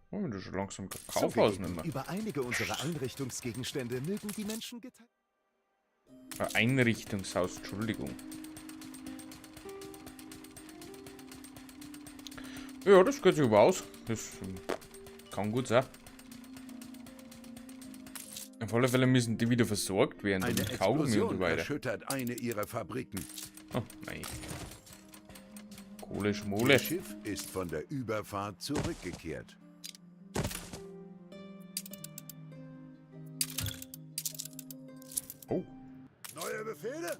Oh, wenn du schon langsam Kaufhaus nicht mehr. Über einige unserer Einrichtungsgegenstände mögen die Menschen geteilt. Einrichtungshaus, Entschuldigung. Ja, das geht sich aber aus. Das kann gut sein. Auf alle Fälle müssen die wieder versorgt werden. Eine mit Kaugummi und so Explosion weiter. erschüttert eine ihrer Fabriken. Oh, nein. Kohle, Schmole. Ihr Schiff ist von der Überfahrt zurückgekehrt. Oh. Neue Befehle?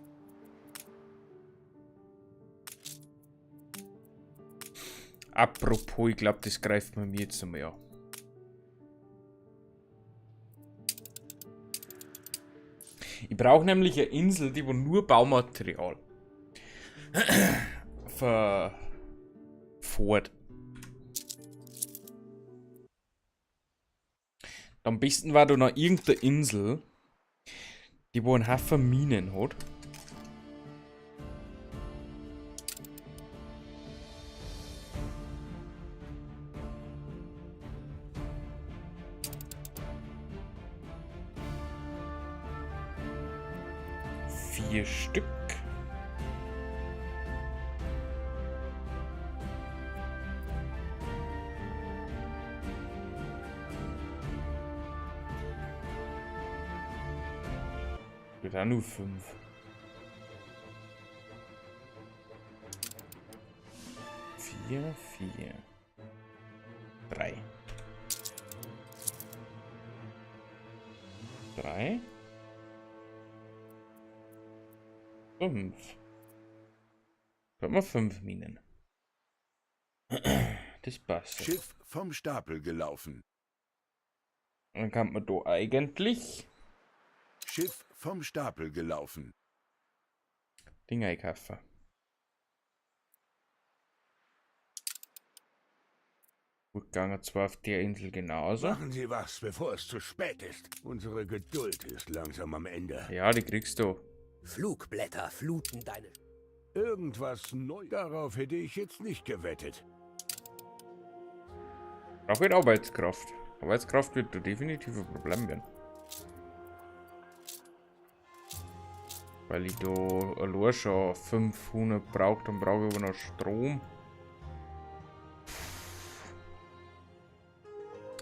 Apropos, ich glaube, das greift man mir jetzt einmal an. Ich brauche nämlich eine Insel, die wo nur Baumaterial verfährt. Am besten war da noch irgendeine Insel, die wo einen Haufen Minen hat. Vier Stück. Wird auch nur 5. 4, 4, 3. 3. 5. Können wir 5 Minen. Das passt. Schiff vom Stapel gelaufen. Dann kann man da eigentlich Schiff vom Stapel gelaufen. Dinge einkaufen. Gut gegangen, zwar auf der Insel genauso. Machen Sie was, bevor es zu spät ist. Unsere Geduld ist langsam am Ende. Ja, die kriegst du. Flugblätter fluten deine... Irgendwas neu. Darauf hätte ich jetzt nicht gewettet. Brauche ich Arbeitskraft. Arbeitskraft wird da definitiv ein Problem werden. Weil ich da allein schon 500 brauche, dann brauche ich aber noch Strom.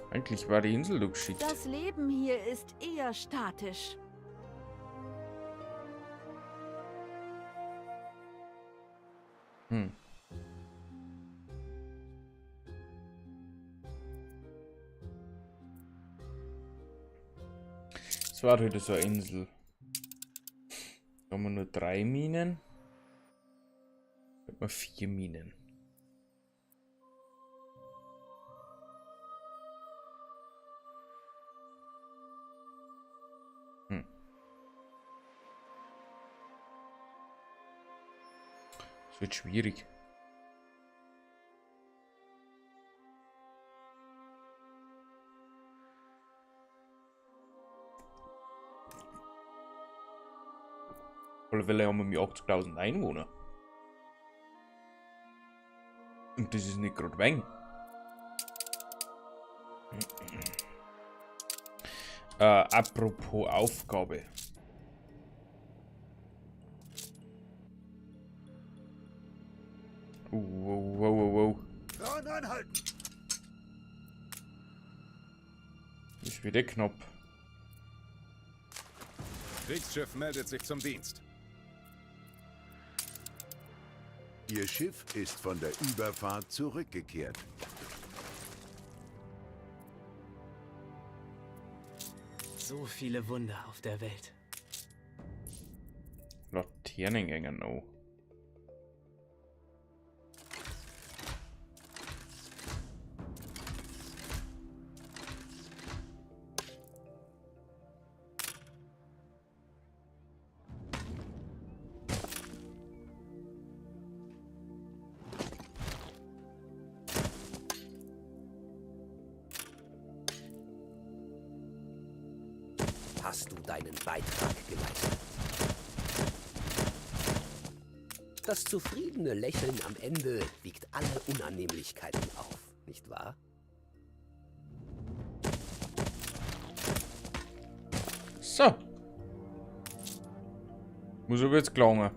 Eigentlich war die Insel doch geschickt. Das Leben hier ist eher statisch. Hm. Es war heute so eine Insel. Da haben wir nur 3 Minen. Da haben wir 4 Minen. Hm. Das wird schwierig. Auf alle Fälle haben wir 80.000 Einwohner. Und das ist nicht gerade wenig. Apropos Aufgabe. Wow, wow, wow, wow. Frauen anhalten! Ist wieder knapp. Kriegsschiff meldet sich zum Dienst. Ihr Schiff ist von der Überfahrt zurückgekehrt. So viele Wunder auf der Welt. Laternengänger noch. Hast du deinen Beitrag geleistet? Das zufriedene Lächeln am Ende wiegt alle Unannehmlichkeiten auf, nicht wahr? So. Muss aber jetzt gelangen.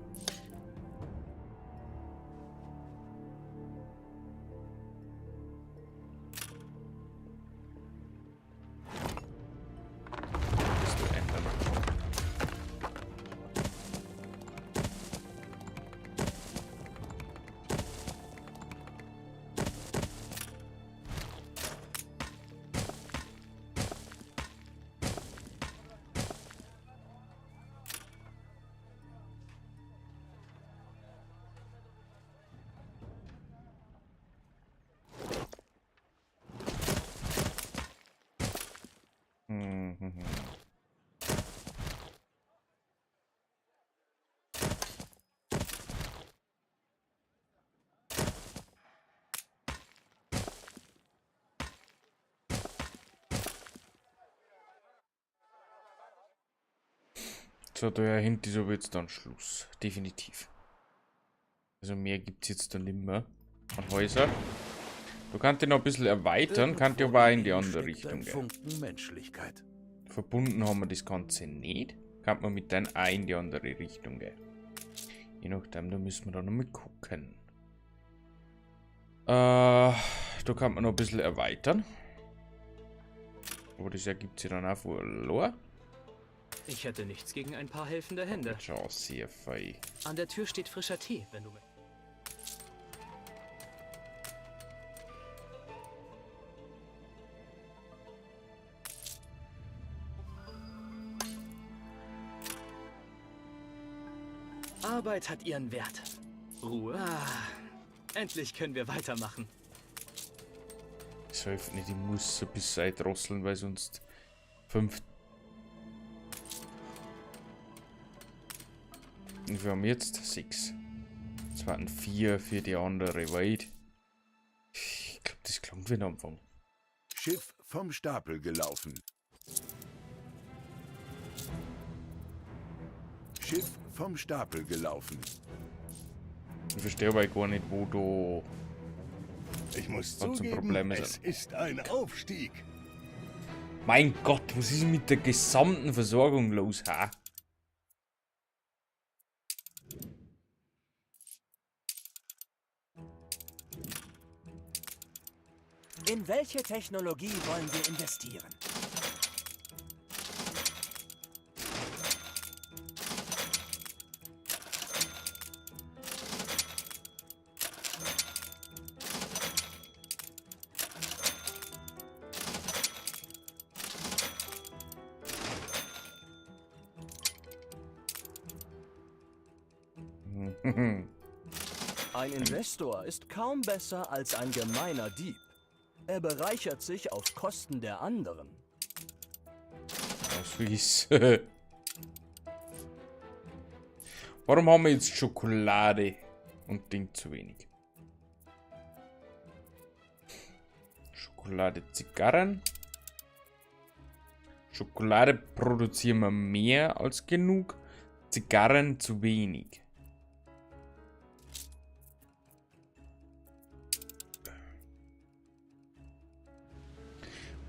So, da hinten ist aber jetzt dann Schluss. Definitiv. Also mehr gibt es jetzt dann nicht mehr an Häuser. Du kannst ihn noch ein bisschen erweitern, kann ich aber auch in die andere Richtung gehen. Funken Menschlichkeit. Verbunden haben wir das Ganze nicht. Kann man mit dann auch in die andere Richtung gehen. Je nachdem, da müssen wir dann noch mal gucken. Da kann man noch ein bisschen erweitern. Aber das ergibt sich dann auch verloren. Ich hätte nichts gegen ein paar helfende Hände. Schau, sehr fein. An der Tür steht frischer Tee, wenn du möchtest. Arbeit hat ihren Wert. Ruhe. Ah, endlich können wir weitermachen. Das hilft nicht, ich muss ein bisschen drosseln, weil sonst 5. Und wir haben jetzt 6. Das waren 4 für die andere Welt. Ich glaube, das klang wie ein Anfang. Schiff vom Stapel gelaufen. Schiff vom Stapel gelaufen. Ich verstehe aber gar nicht, wo du. Ich muss was zum zugeben, Problem es ist ein Aufstieg. Mein Gott, was ist mit der gesamten Versorgung los, ha? In welche Technologie wollen wir investieren? Ein Investor ist kaum besser als ein gemeiner Dieb. Er bereichert sich auf Kosten der anderen. Süß. Warum haben wir jetzt Schokolade und Ding zu wenig? Schokolade, Zigarren. Schokolade produzieren wir mehr als genug. Zigarren zu wenig.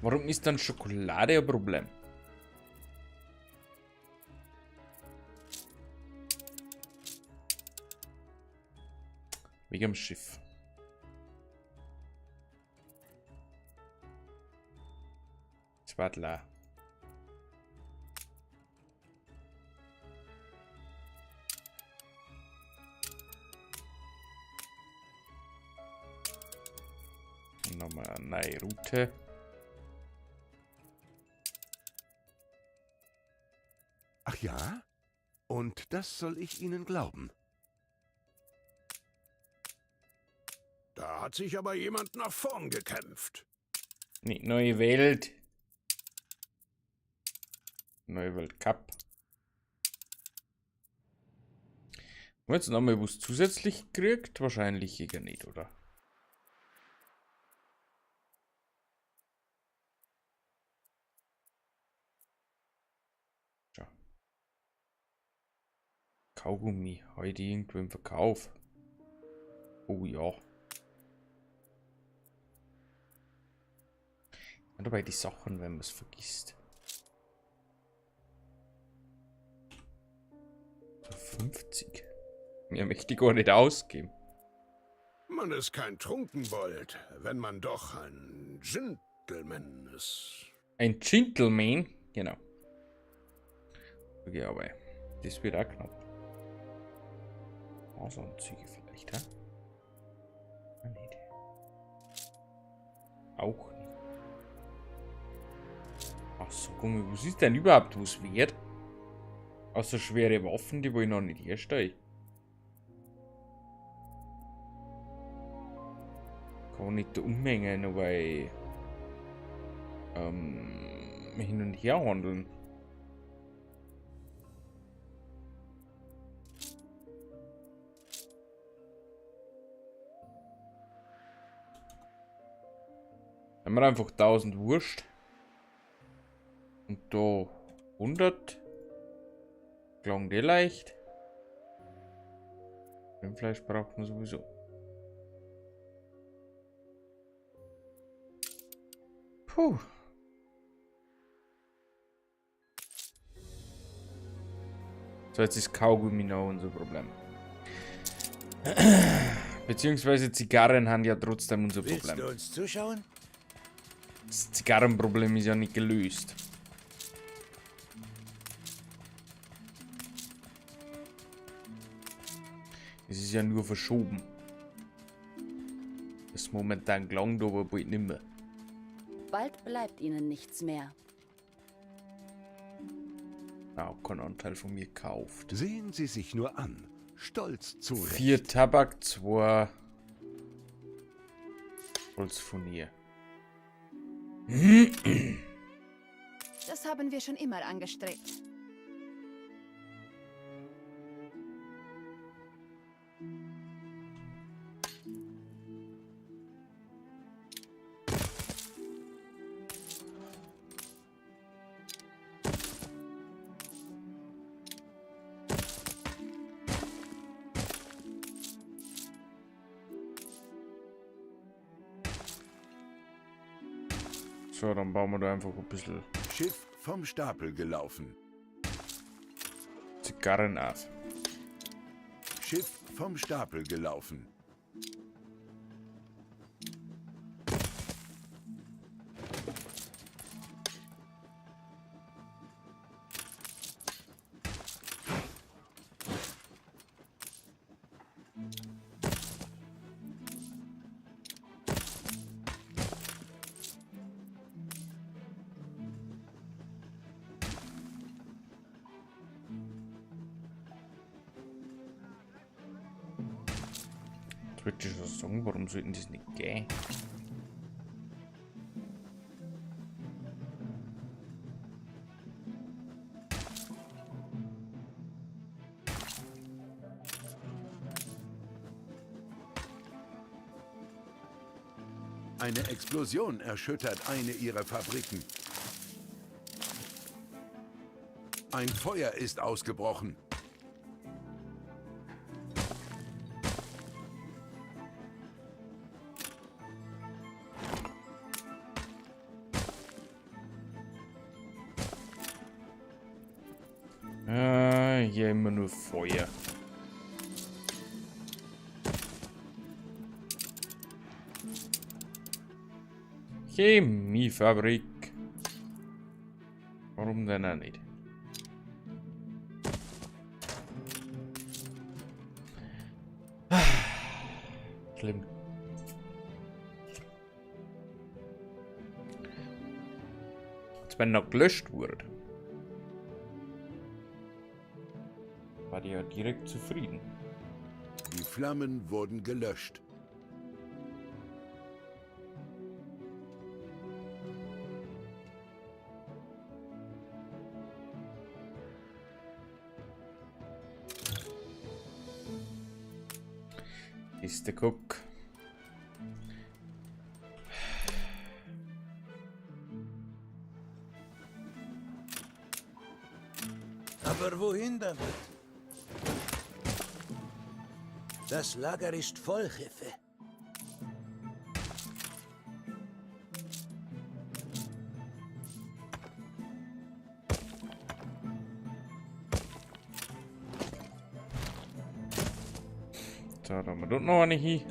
Warum ist dann Schokolade ein Problem? Wegen dem Schiff. Das war klar. Nochmal eine neue Route. Ach ja? Und das soll ich Ihnen glauben. Da hat sich aber jemand nach vorn gekämpft. Nicht neue Welt. Neue Welt Cup. Haben wir jetzt nochmal was zusätzlich gekriegt? Wahrscheinlich eher nicht, oder? Schau. Kaugummi, heute irgendwo im Verkauf. Oh ja. Und dabei die Sachen, wenn man es vergisst. So 50. Mehr möchte ich gar nicht ausgeben. Man ist kein Trunkenbold, wenn man doch ein Gentleman ist. Ein Gentleman? Genau. Okay, aber das wird auch knapp. Maßanzüge vielleicht, hä? Ah, nicht. Auch nicht. Ach so, guck mal, was ist denn überhaupt was wert? Außer schwere Waffen, die wo ich noch nicht herstelle. Kann nicht da Unmengen, weil hin und her handeln. Haben wir einfach 1000 Wurst. Und da 100. Klang die leicht. Rindfleisch braucht man sowieso. Puh. So, jetzt ist Kaugummi noch unser Problem. Beziehungsweise Zigarren haben ja trotzdem unser Willst Problem. du uns zuschauen? Das Zigarrenproblem ist ja nicht gelöst. Es ist ja nur verschoben. Das ist momentan gelangt, aber bald nimmer. Bald bleibt ihnen nichts mehr. Auch keinen Anteil von mir gekauft. Sehen Sie sich nur an. Stolz zurecht. 4 Tabak, 2 Holzfurnier. Das haben wir schon immer angestrebt. So, dann bauen wir da einfach ein bisschen Schiff vom Stapel gelaufen. Zigarren auf. Schiff vom Stapel gelaufen. Würde ich schon sagen, warum sollten das nicht gehen? Eine Explosion erschüttert eine ihrer Fabriken. Ein Feuer ist ausgebrochen. Ah, hier immer nur Feuer. Chemiefabrik. Warum denn auch nicht? Schlimm. wenn er gelöscht wurde. War die ja direkt zufrieden. Die Flammen wurden gelöscht. Ist der Guck. Aber wohin damit? Das Lager ist voll, Jefe. So, da haben wir dort noch eine hin.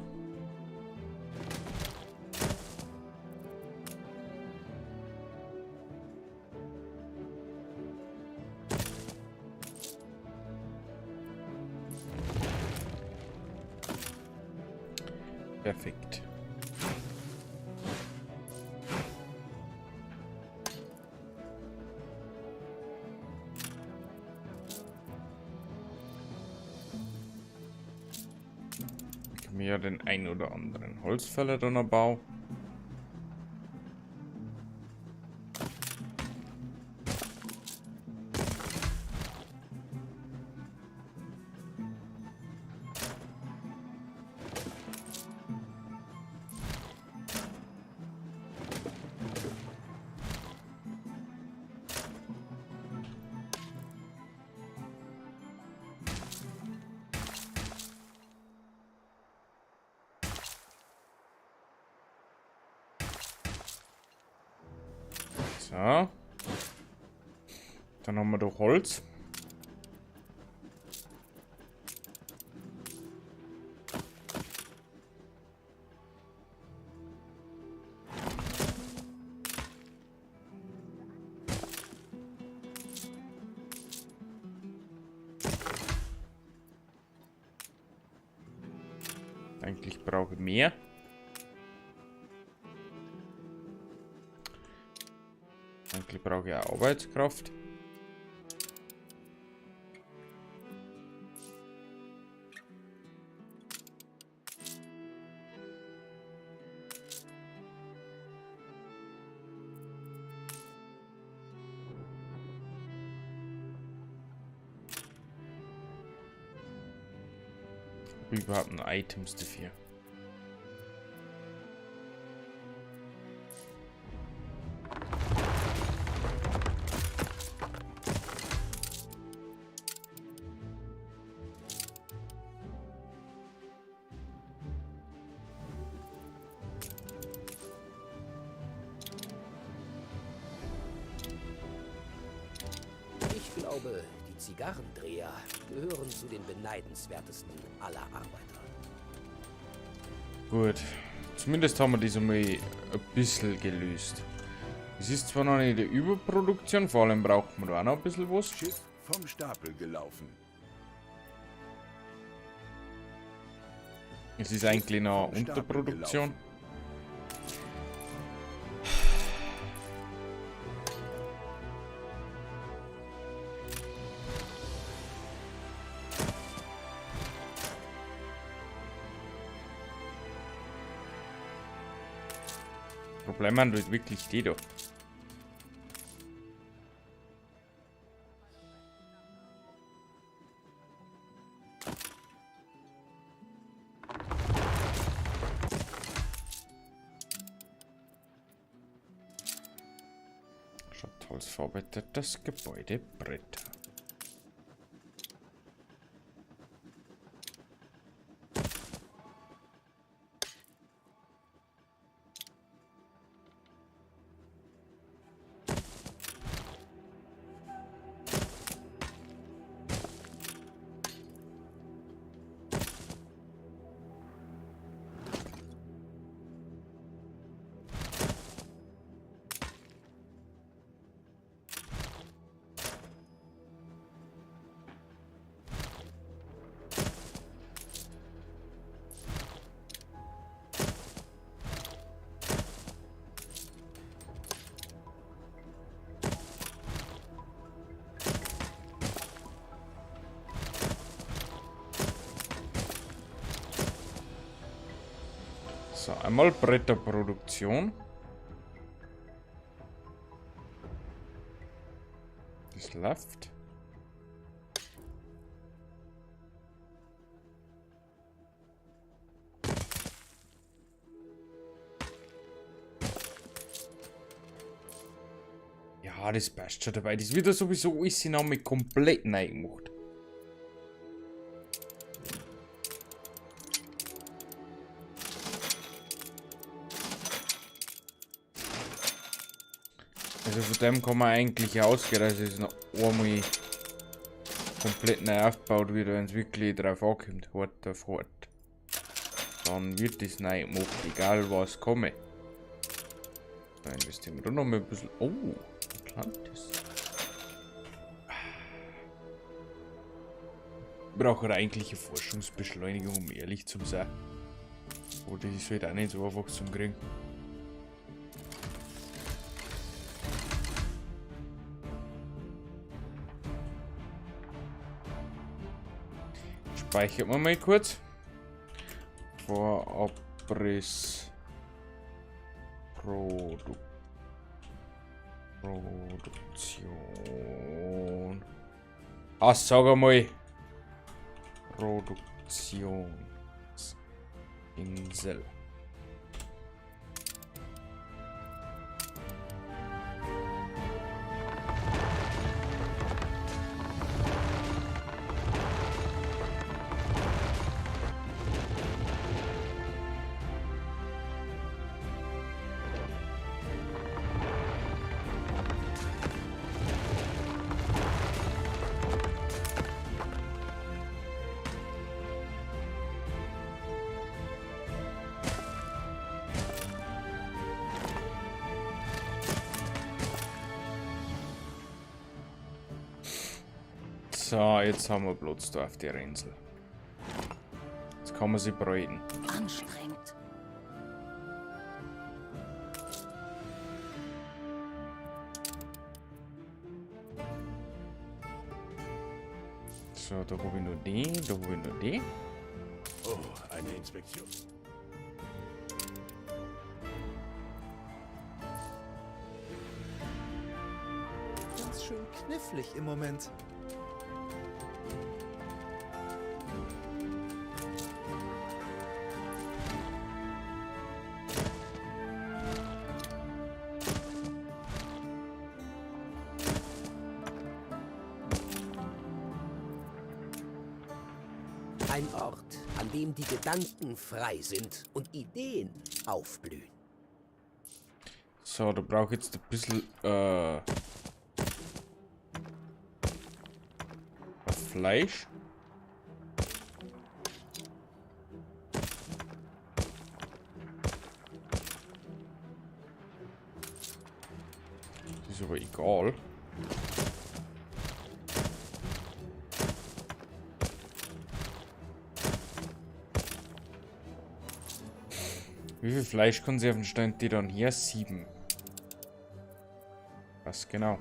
Perfekt. Ich kann mir ja den ein oder anderen Holzfäller da noch bauen. So. Dann haben wir doch Holz. Eigentlich brauche ich mehr. Eigentlich brauche ich auch Arbeitskraft. Hab ich überhaupt noch Items dafür? Ich glaube, die Zigarrendreher gehören zu den beneidenswertesten aller Arbeiter. Gut, zumindest haben wir das einmal ein bisschen gelöst. Es ist zwar noch nicht die Überproduktion, vor allem braucht man da auch noch ein bisschen was. Schiff vom Stapel gelaufen. Es ist eigentlich noch Vom Stapel Unterproduktion. gelaufen. Problem haben halt wirklich die da. Schaut, verarbeitet das Gebäude Bretter. So, einmal Bretterproduktion. Das läuft. Ja, das passt schon dabei. Das wird ja sowieso alles nochmal komplett neu gemacht. Also von dem kann man eigentlich ausgehen, dass es noch einmal komplett neu aufgebaut wird, wenn es wirklich drauf ankommt. Hart auf hart. Dann wird das neu gemacht, egal was komme. Da investieren wir da noch mal ein bisschen. Oh, Atlantis. Brauche eigentlich eine Forschungsbeschleunigung, um ehrlich zu sein. Oder das ist halt auch nicht so einfach zum Kriegen. Speichern wir mal kurz. Vorabriss. Produktion. Ah, sag einmal. Produktionsinsel. So, jetzt haben wir Platz da auf der Insel. Jetzt kann man sie bräuten. Anstrengend. So, da habe ich noch die, da habe ich noch die. Oh, eine Inspektion. Ganz schön knifflig im Moment. Ein Ort, an dem die Gedanken frei sind und Ideen aufblühen. So, da brauche ich jetzt ein bisschen Fleisch. Das ist aber egal. Wie viel Fleischkonserven stehen die dann hier? 7. Was genau?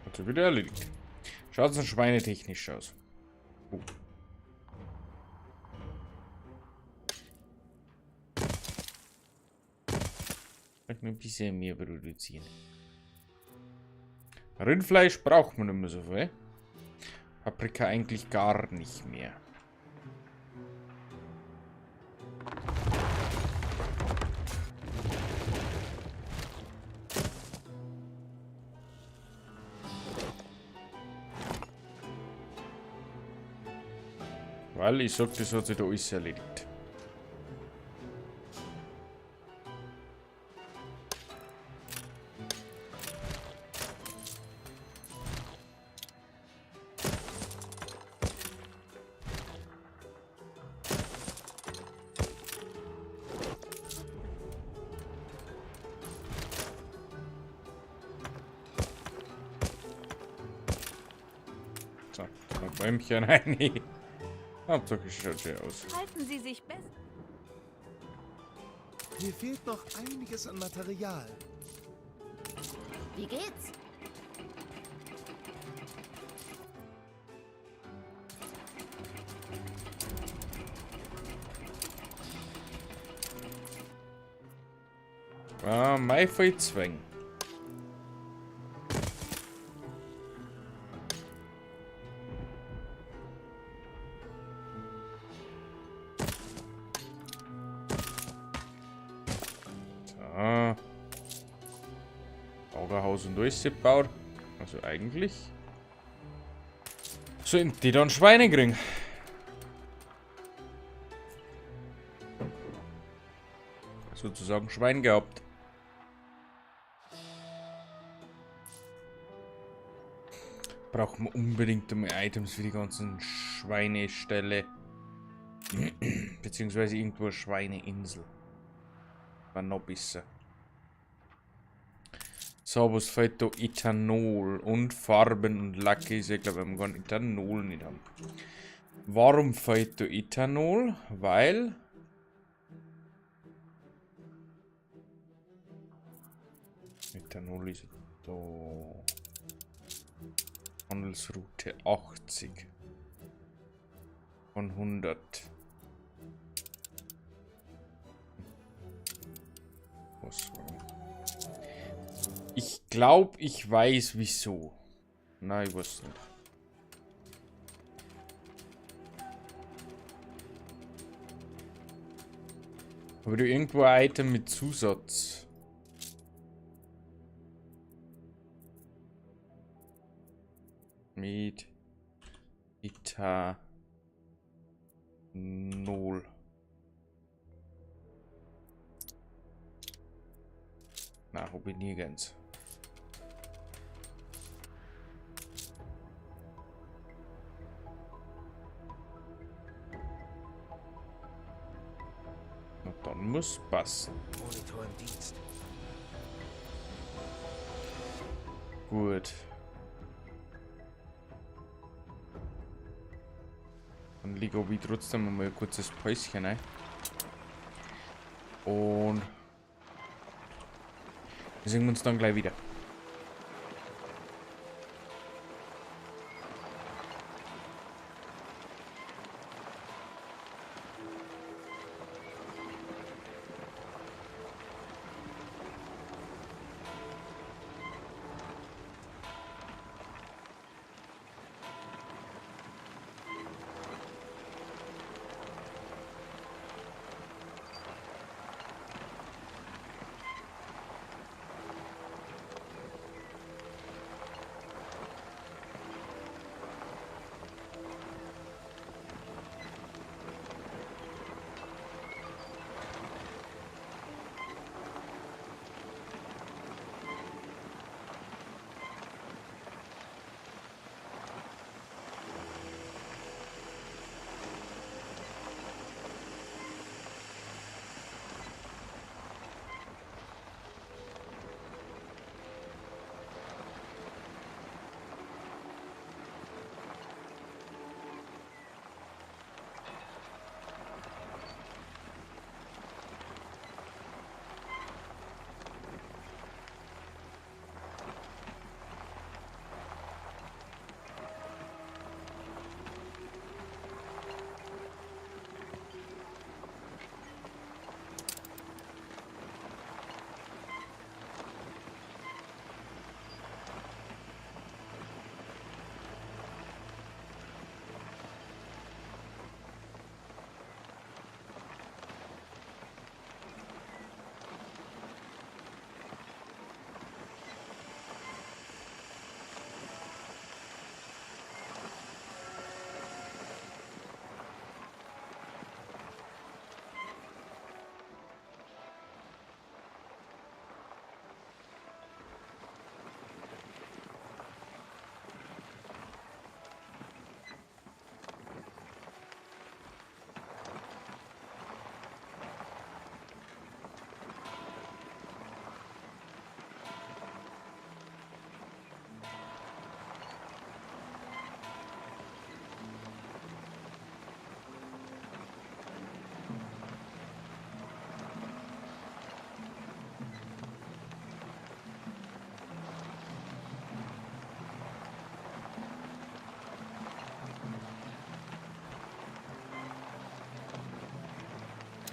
Hat sich wieder erledigt. Schaut so schweinetechnisch aus. Oh. Vielleicht noch ein bisschen mehr produzieren. Rindfleisch braucht man nicht mehr so viel. Paprika eigentlich gar nicht mehr. Weil ich sag, das hat sich da alles erledigt. So, dann Bäumchen rein. Hauptsache es schaut schön aus. Halten Sie sich besser. Mir fehlt noch einiges an Material. Wie geht's? Ah, mein Zwang. So. Lagerhaus und alles gebaut. Also eigentlich sollten die dann Schweine kriegen. Sozusagen Schwein gehabt. Brauchen wir unbedingt einmal Items für die ganzen Schweineställe. Beziehungsweise irgendwo eine Schweineinsel. War noch besser. So, was fehlt da? Ethanol und Farben und Lacke ist ja, glaube ich, wir gar Ethanol nicht haben. Warum fehlt da Ethanol? Weil Ethanol ist da. Handelsroute 80 von 100. Was war? Ich glaube, ich weiß wieso. Nein, ich weiß nicht. Aber du irgendwo ein Item mit Zusatz? Mit Ethanol. Na, hab ich nirgends. Na, dann muss passen. Monitor im Dienst. Gut. Dann lege ich trotzdem mal ein kurzes Päuschen ein. Und wir sehen uns dann gleich wieder.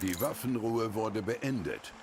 Die Waffenruhe wurde beendet.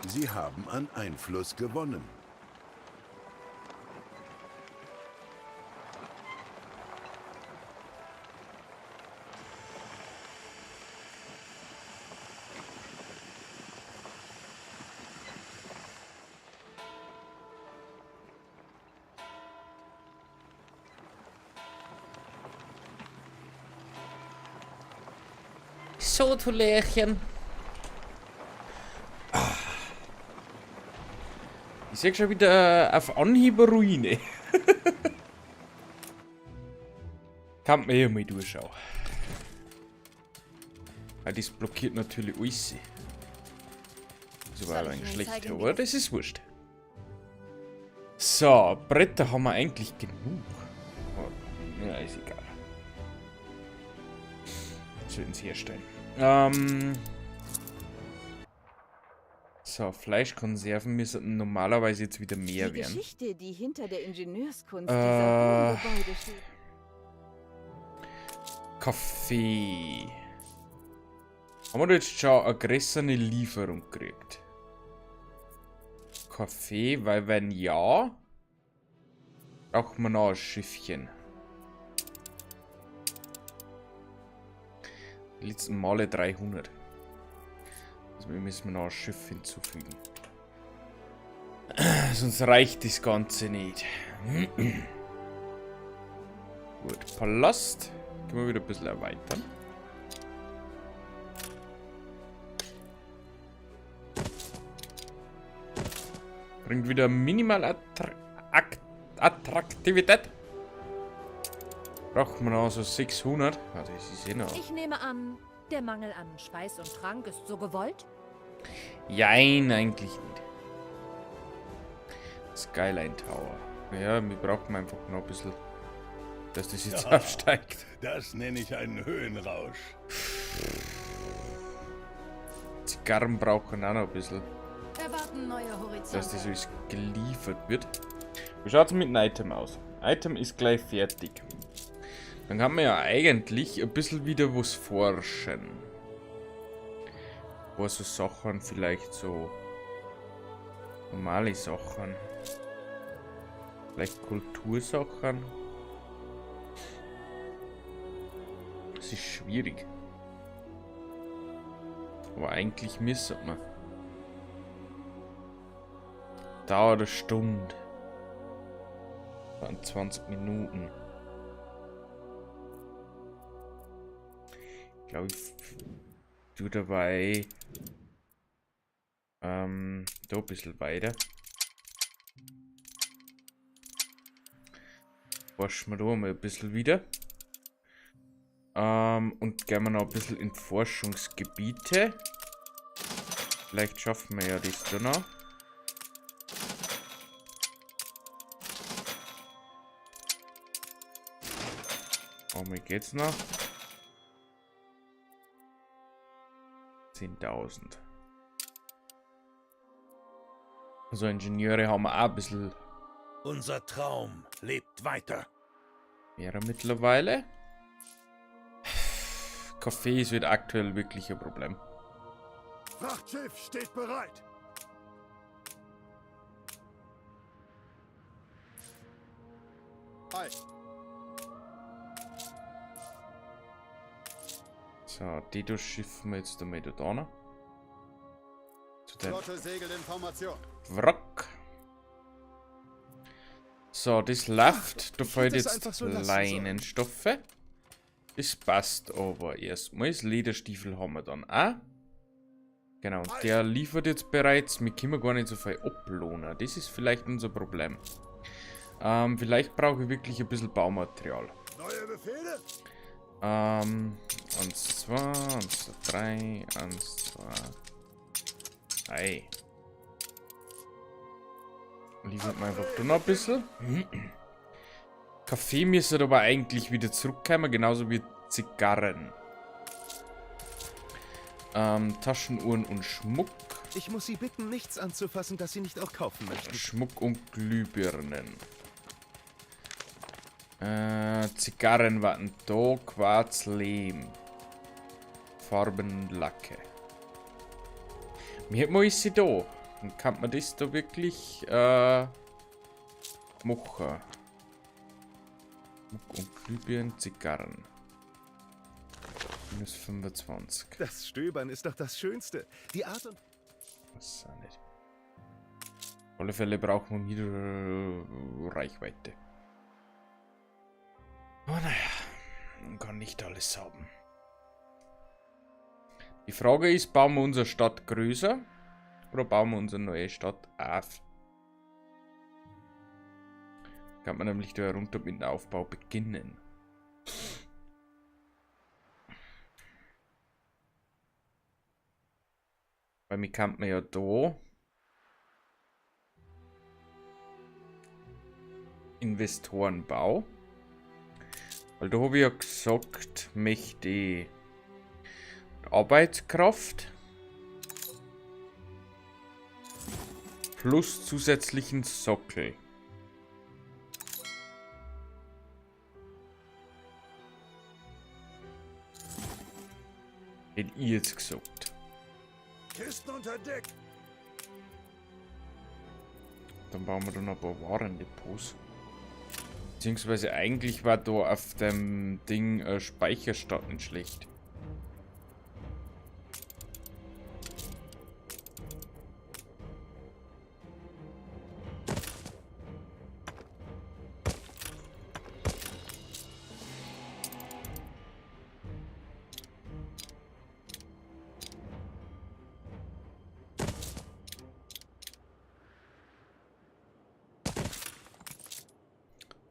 Sie haben an Einfluss gewonnen. So, du Lärchen. Ich sehe schon wieder auf Anhieb eine Ruine. Kann man ja mal durchschauen. Weil das blockiert natürlich alles. Das war Soll ein ich Ihnen schlecht, zeigen, wie aber das das ist wurscht. So, Bretter haben wir eigentlich genug. Oh, ja, ist egal. Sollten sie herstellen. So, Fleischkonserven müssen normalerweise jetzt wieder mehr Die werden. Geschichte, die hinter der Ingenieurskunst dieser hohen Gebäude steht. Kaffee. Haben wir da jetzt schon eine größere Lieferung gekriegt? Kaffee, weil wenn ja, braucht man noch ein Schiffchen. Die letzten Male 300. Also wir müssen noch ein Schiff hinzufügen. Sonst reicht das Ganze nicht. Gut, Palast. Können wir wieder ein bisschen erweitern. Bringt wieder minimal Attraktivität. Braucht man noch so 600. Ah, das ist eh noch. Ich nehme an, der Mangel an Speis und Trank ist so gewollt? Jein, eigentlich nicht. Skyline Tower. Ja, wir brauchen einfach noch ein bisschen, dass das jetzt Ja, aufsteigt. Das nenne ich einen Höhenrausch. Zigarren brauchen auch noch ein bisschen, Erwarten neue Horizonte. dass das alles geliefert wird. Wie schaut es mit dem Item aus? Item ist gleich fertig. Dann kann man ja eigentlich ein bisschen wieder was forschen. Wo so Sachen, vielleicht so normale Sachen. Vielleicht Kultursachen. Das ist schwierig. Aber eigentlich müsste man. Dauert eine Stunde. Waren 20 Minuten. Ich glaube, ich tue dabei da ein bisschen weiter. Forschen wir da mal ein bisschen wieder. Und gehen wir noch ein bisschen in Forschungsgebiete. Vielleicht schaffen wir ja das da noch. Oh, mir geht's noch. 10.000. Also Ingenieure haben wir auch ein bisschen. Unser Traum lebt weiter. Mehrere mittlerweile. Kaffee ist wieder aktuell wirklich ein Problem. Frachtschiff steht bereit. Hi. So, die da schiffen wir jetzt einmal da hin. Zu dem Flotte segelt in Formation. Wrack. So, das läuft. Da Ich fehlt hätte es jetzt einfach so lassen sollen. Leinenstoffe. Das passt aber erstmals. Lederstiefel haben wir dann auch. Genau, und der liefert jetzt bereits. Wir können gar nicht so viel ablohnen. Das ist vielleicht unser Problem. Vielleicht brauche ich wirklich ein bisschen Baumaterial. Neue Befehle? 1, 2, 1, 2, 3, 1, 2, 3. Liefert man einfach da noch ein bisschen. Kaffee müsste aber eigentlich wieder zurückkommen, genauso wie Zigarren. Taschenuhren und Schmuck. Ich muss Sie bitten, nichts anzufassen, das Sie nicht auch kaufen möchten. Schmuck und Glühbirnen. Zigarren warten da, Quarz, Lehm. Farben, Lacke. Mir hat ist sie da. Dann kann man das da wirklich machen. Schmuck und Glühbirnen, Zigarren. Minus 25. Das Stöbern ist doch das Schönste. Die Art und... Was auch nicht. Auf alle Fälle brauchen wir wieder Reichweite. Oh naja, man kann nicht alles haben. Die Frage ist, bauen wir unsere Stadt größer oder bauen wir unsere neue Stadt auf? Kann man nämlich da runter mit dem Aufbau beginnen. Weil mir kann man ja da Investorenbau. Weil da habe ich ja gesagt, möchte ich Arbeitskraft plus zusätzlichen Sockel. Hätte ich jetzt gesagt. Kisten unter Deck. Dann bauen wir da noch ein paar Warendepots. Beziehungsweise eigentlich war da auf dem Ding Speicherstadt nicht schlecht.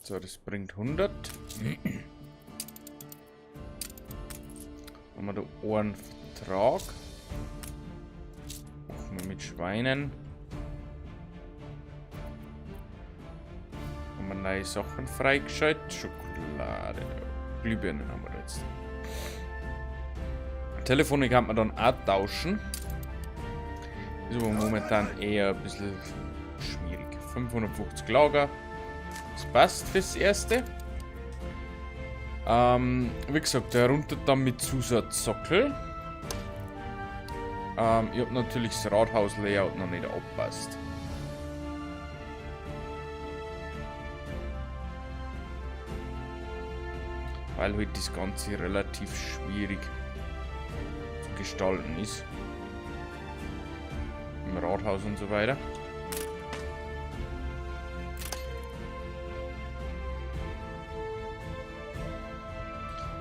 So, das bringt 100. Haben wir da einen Vertrag. Machen wir mit Schweinen. Haben wir neue Sachen freigeschaltet. Schokolade. Glühbirnen haben wir da jetzt. Telefone kann man dann auch tauschen. Ist aber momentan eher ein bisschen schwierig. 550 Lager. Das passt fürs Erste. Wie gesagt, der runter dann mit Zusatzsockel. Ich hab natürlich das Rathaus-Layout noch nicht angepasst. Weil halt das Ganze relativ schwierig zu gestalten ist. Im Rathaus und so weiter.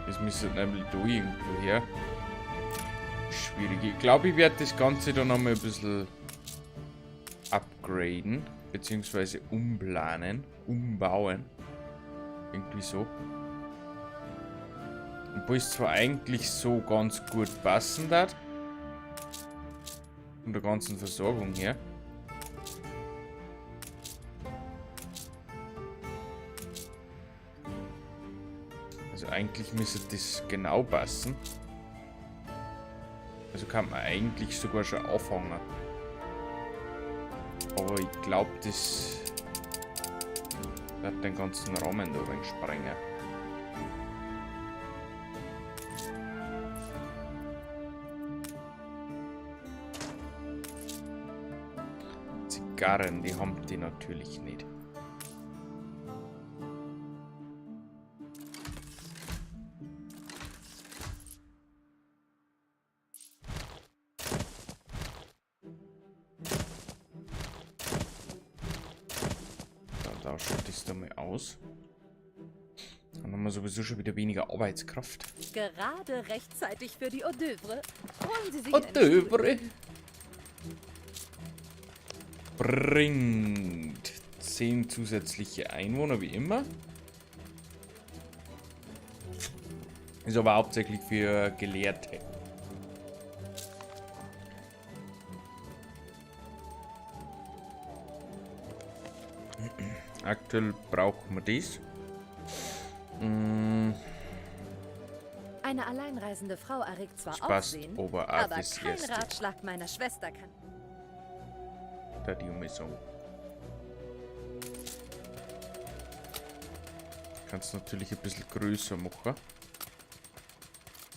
Das müsste nämlich da irgendwo her. Schwierig. Ich glaube, ich werde das Ganze dann nochmal ein bisschen upgraden. Beziehungsweise umplanen. Umbauen. Irgendwie so. Obwohl es zwar eigentlich so ganz gut passen hat. Von der ganzen Versorgung her. Also eigentlich müsste das genau passen. Also kann man eigentlich sogar schon auffangen. Aber ich glaub, das wird den ganzen Rahmen da ein wenig sprengen. Zigarren, die haben die natürlich nicht. Da schaut das da mal aus. Dann haben wir sowieso schon wieder weniger Arbeitskraft. Gerade rechtzeitig für die Hors d'oeuvre. Holen Sie sich Hors einen Stuhl. d'oeuvre. Bringt 10 zusätzliche Einwohner, wie immer. Ist aber hauptsächlich für Gelehrte. Aktuell brauchen wir das. Eine alleinreisende Frau erregt zwar Das passt Aufsehen, aber auch aber fürs kein Erste. Ratschlag meiner Schwester kann. Da die Umsetzung. Kannst natürlich ein bisschen größer machen.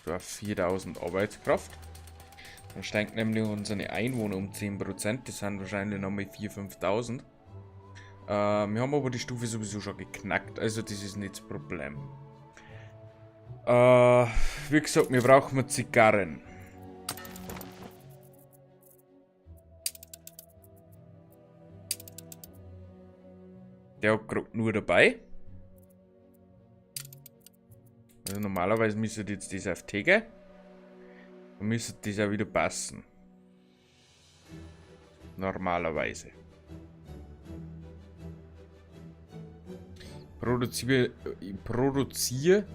So auf 4000 Arbeitskraft. Dann steigt nämlich unsere Einwohner um 10%. Das sind wahrscheinlich nochmal vier, 5.000. Wir haben aber die Stufe sowieso schon geknackt, also das ist nicht das Problem. Wie gesagt, wir brauchen Zigarren. Der hat grad nur dabei. Also normalerweise müsste jetzt das auf T gehen. Dann müsste das auch wieder passen. Normalerweise. Ich produziere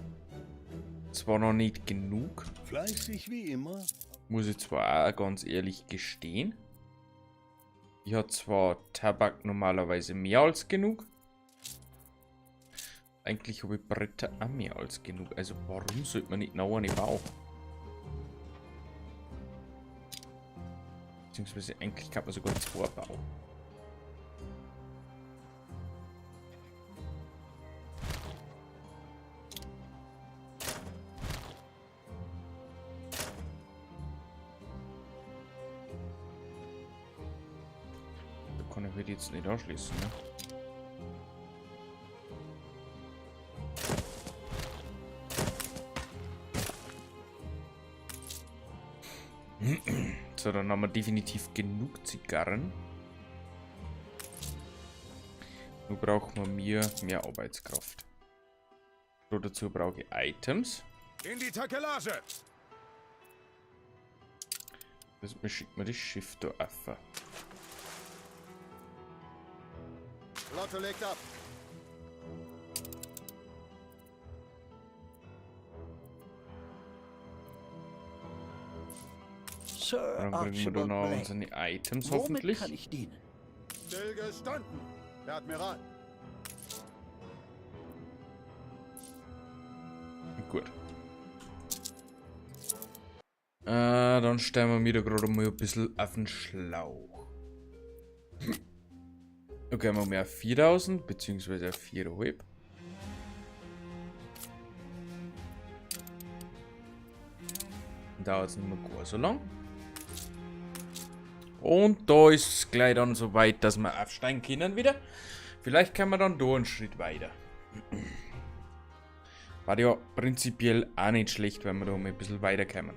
zwar noch nicht genug. Fleißig wie immer. Muss ich zwar auch ganz ehrlich gestehen. Ich hab zwar Tabak normalerweise mehr als genug. Eigentlich habe ich Bretter auch mehr als genug. Also warum sollte man nicht noch eine bauen? Beziehungsweise eigentlich kann man sogar zwei bauen. Da kann ich halt jetzt nicht anschließen, ne? So, dann haben wir definitiv genug Zigarren. Nur brauchen wir mehr Arbeitskraft. So, dazu brauche ich Items. In die Takelage! Das schickt mir das Schiff da auf. Flotte legt ab. Sir Dann kriegen wir da Archibald noch Blake. unsere Items Womit hoffentlich. kann ich dienen? Stillgestanden, Herr Admiral. Gut. Dann stellen wir wieder gerade mal ein bisschen auf den Schlauch. Okay, wir haben auf 4000, beziehungsweise auf 4,5. Dauert es nicht mehr gar so lang. Und da ist es gleich dann so weit, dass wir aufsteigen können wieder. Vielleicht können wir dann da einen Schritt weiter. War ja prinzipiell auch nicht schlecht, wenn wir da mal ein bisschen weiterkommen.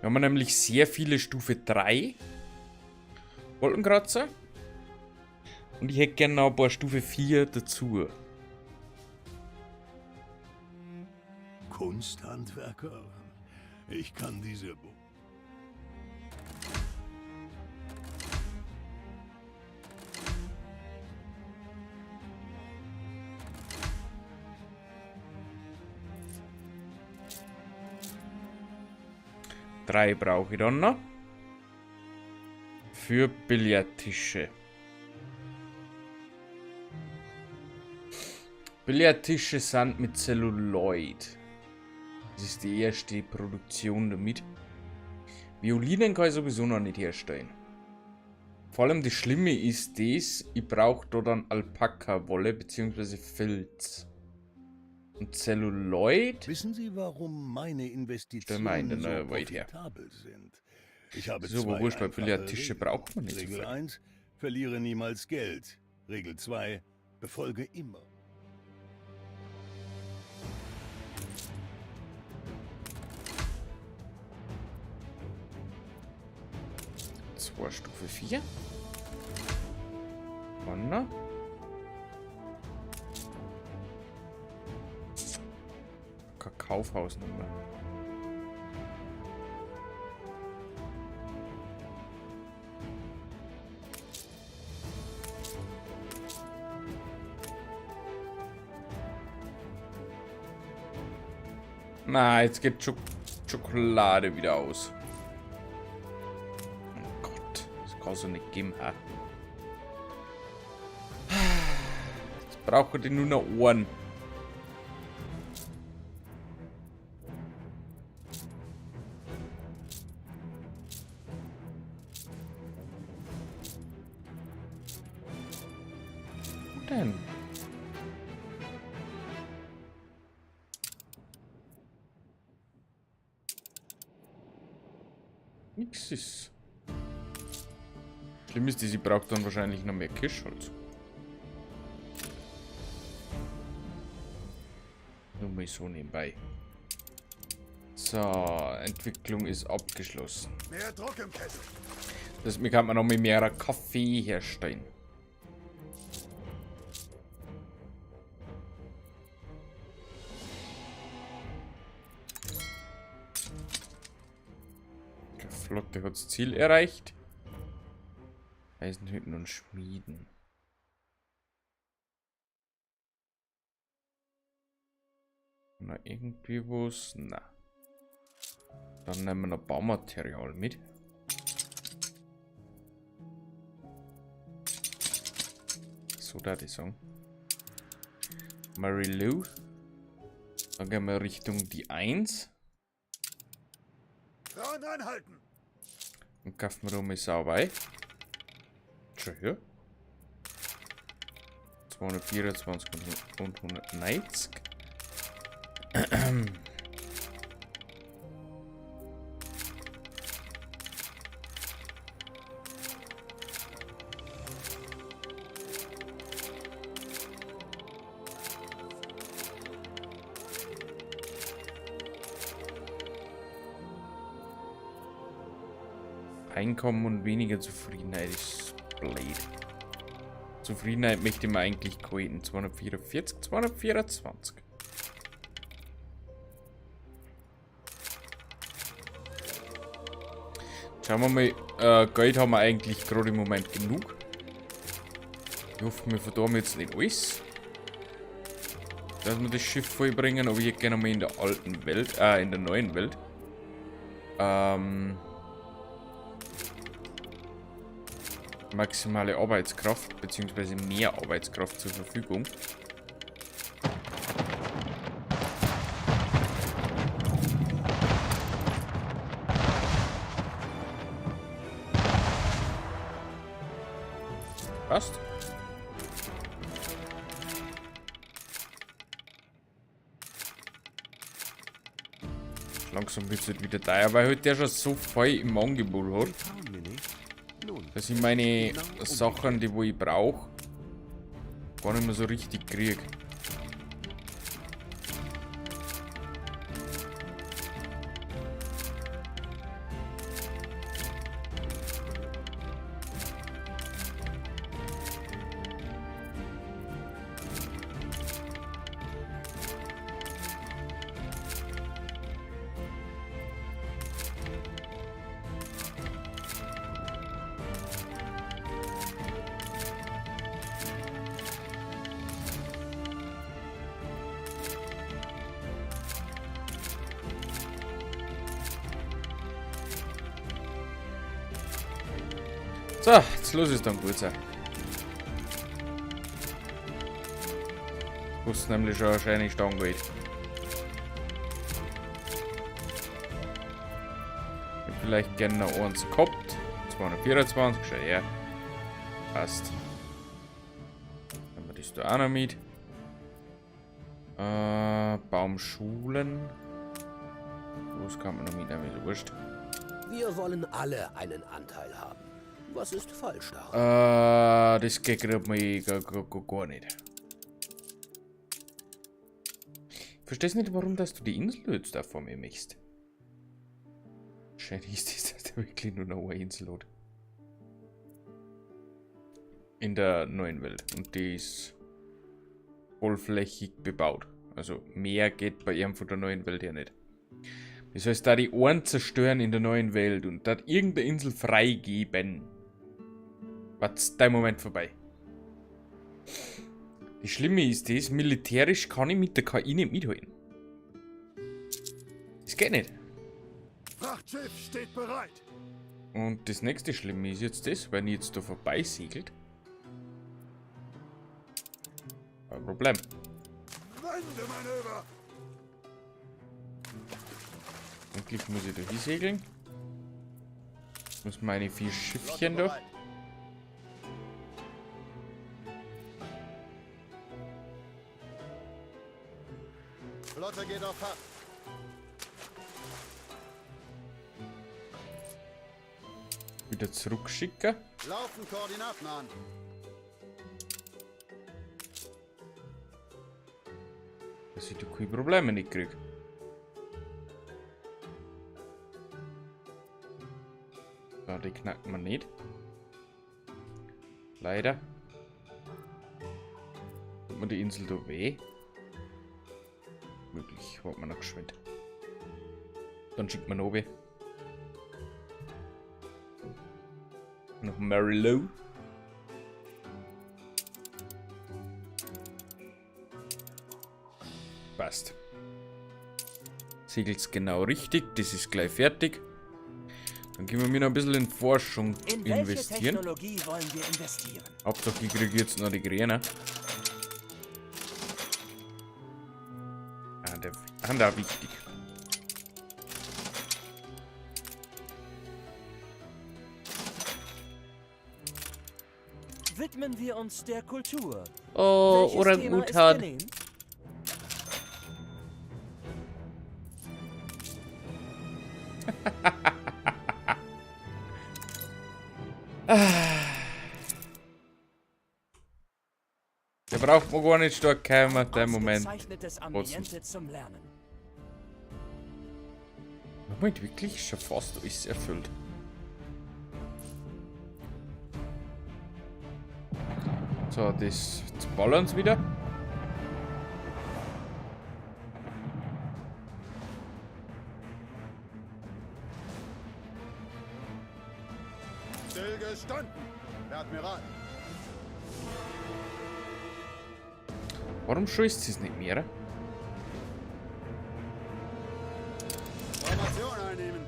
Wir haben nämlich sehr viele Stufe 3 Wolkenkratzer. Und ich hätte gerne noch ein paar Stufe 4 dazu. Kunsthandwerker? Ich kann diese... Drei brauche ich dann noch. Für Billardtische. Billardtische sind mit Zelluloid. Das ist die erste Produktion damit. Violinen kann ich sowieso noch nicht herstellen. Vor allem das Schlimme ist das, ich brauche da dann Alpaka-Wolle bzw. Filz. Und Zelluloid. Wissen Sie, warum meine Stell mal in Investitionen der so neue Welt her. profitabel sind? Ich habe So, aber zwei wurscht, weil einfache Billardtische Regeln. braucht man nicht so Regel viel. 1, verliere niemals Geld. Regel 2, befolge immer. Zwei Stufe 4. Wanner. Kaufhausnummer. Na, jetzt geht Schokolade wieder aus. Oh Gott, das kann so nicht geben, ha? Jetzt brauche ich nur noch Ohren. Wo denn? Nix ist. Schlimm ist, sie braucht dann wahrscheinlich noch mehr Kirschholz. Nur mal so nebenbei. So, Entwicklung ist abgeschlossen. Mehr Druck im Kessel. Das kann man noch mit mehr Kaffee herstellen. Die Flotte hat das Ziel erreicht. Eisenhütten und Schmieden. Na, irgendwie was? Na. Dann nehmen wir noch Baumaterial mit. So, da die sagen. Mary Lou. Dann gehen wir Richtung die 1. Frauen anhalten! Und kaufen wir mal sauber ein. Schon hier. 224 und 190. Einkommen und weniger Zufriedenheit ist blöd. Zufriedenheit möchte man eigentlich halten. 244, 224. Schauen wir mal, Geld haben wir eigentlich gerade im Moment genug. Ich hoffe, wir verdorben jetzt nicht alles. Dass wir das Schiff vollbringen, aber ich hätte gerne mal in der alten Welt, in der neuen Welt. Maximale Arbeitskraft, beziehungsweise mehr Arbeitskraft zur Verfügung. Passt. Langsam wird's halt wieder teuer, weil halt der schon so viel im Angebot hat, dass ich meine Sachen, die wo ich brauch, gar nicht mehr so richtig krieg. So, jetzt los ist dann gut sein. Kostet nämlich schon wahrscheinlich Stange Geld. Ich hätte vielleicht gerne noch eins gehabt. 224, schau her. Passt. Dann haben wir das da auch noch mit. Baumschulen. Was kann man noch mitnehmen? Ist wurscht. Wir wollen alle einen Anteil haben. Was ist falsch daran? Das geht grad mal gar nicht. Ich versteh's nicht, warum dass du die Insel jetzt da vor mir möchtest. Wahrscheinlich ist das, dass der wirklich nur noch eine Insel hat. In der neuen Welt. Und die ist vollflächig bebaut. Also mehr geht bei ihm von der neuen Welt her nicht. Das heißt, da die Ohren zerstören in der neuen Welt und da irgendeine Insel freigeben, war's dein Moment vorbei. Das Schlimme ist das, militärisch kann ich mit der KI nicht mithalten. Das geht nicht. Frachtschiff steht bereit. Und das nächste Schlimme ist jetzt das, wenn ich jetzt da vorbeisegelt. Kein Problem. Wendemanöver. Eigentlich muss ich da hinsegeln. Muss meine 4 Schiffchen da. Flotte geht auf Fahrt. Wieder zurückschicken. Laufen Koordinaten an. Dass ich da keine Probleme nicht krieg. So, die knacken wir nicht. Leider. Tut mir die Insel da weh? Möglich, warte mal noch geschwind. Dann schickt man noch weh. Noch Mary Lou. Passt. Segelt's genau richtig, das ist gleich fertig. Dann gehen wir noch ein bisschen in Forschung In welche investieren. Technologie wollen wir investieren? Hauptsache ich kriege jetzt noch die Kräne. Ah, der sind auch wichtig. Widmen wir uns der Kultur. Oh, Welches Thema ist Orang-Utan. genehm? Da braucht man gar nicht stark kommen, der Moment. Ausgezeichnetes Trotzdem. Ambiente zum Lernen. Moment, wirklich schon fast alles erfüllt. So, das jetzt ballern sie wieder. Stillgestanden, Herr Admiral. Warum schießt es nicht mehr? Formation einnehmen.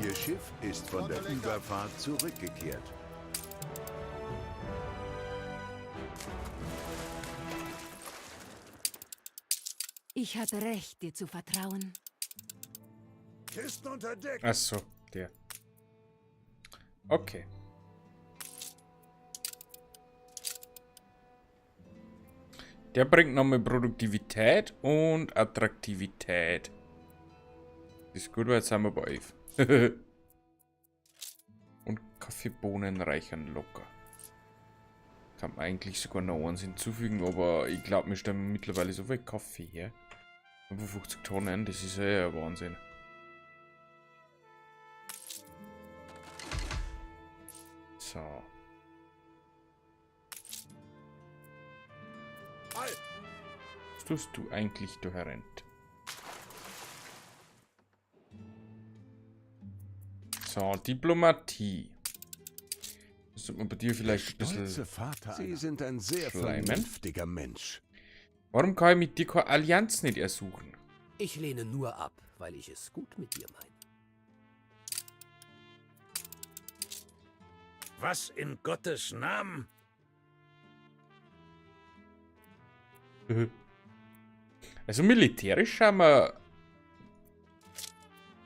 Ihr Schiff ist von der Überfahrt zurückgekehrt. Ich hatte recht, dir zu vertrauen. Kisten unter Deck. Ach so, der. Okay. Der bringt nochmal Produktivität und Attraktivität. Ist gut, weil jetzt sind wir bei 11. Und Kaffeebohnen reichern locker. Kann man eigentlich sogar noch eins hinzufügen, aber ich glaube, wir stellen mittlerweile so viel Kaffee her. 55 Tonnen, das ist ja ein Wahnsinn. So. Was tust du eigentlich da herennt? So, Diplomatie. Das sollte man bei dir vielleicht ein bisschen Stolze Vater. Sie sind ein sehr schleimen. vernünftiger Mensch. Warum kann ich mit dir keine Allianz nicht ersuchen? Ich lehne nur ab, weil ich es gut mit dir meine. Was in Gottes Namen? Also militärisch haben wir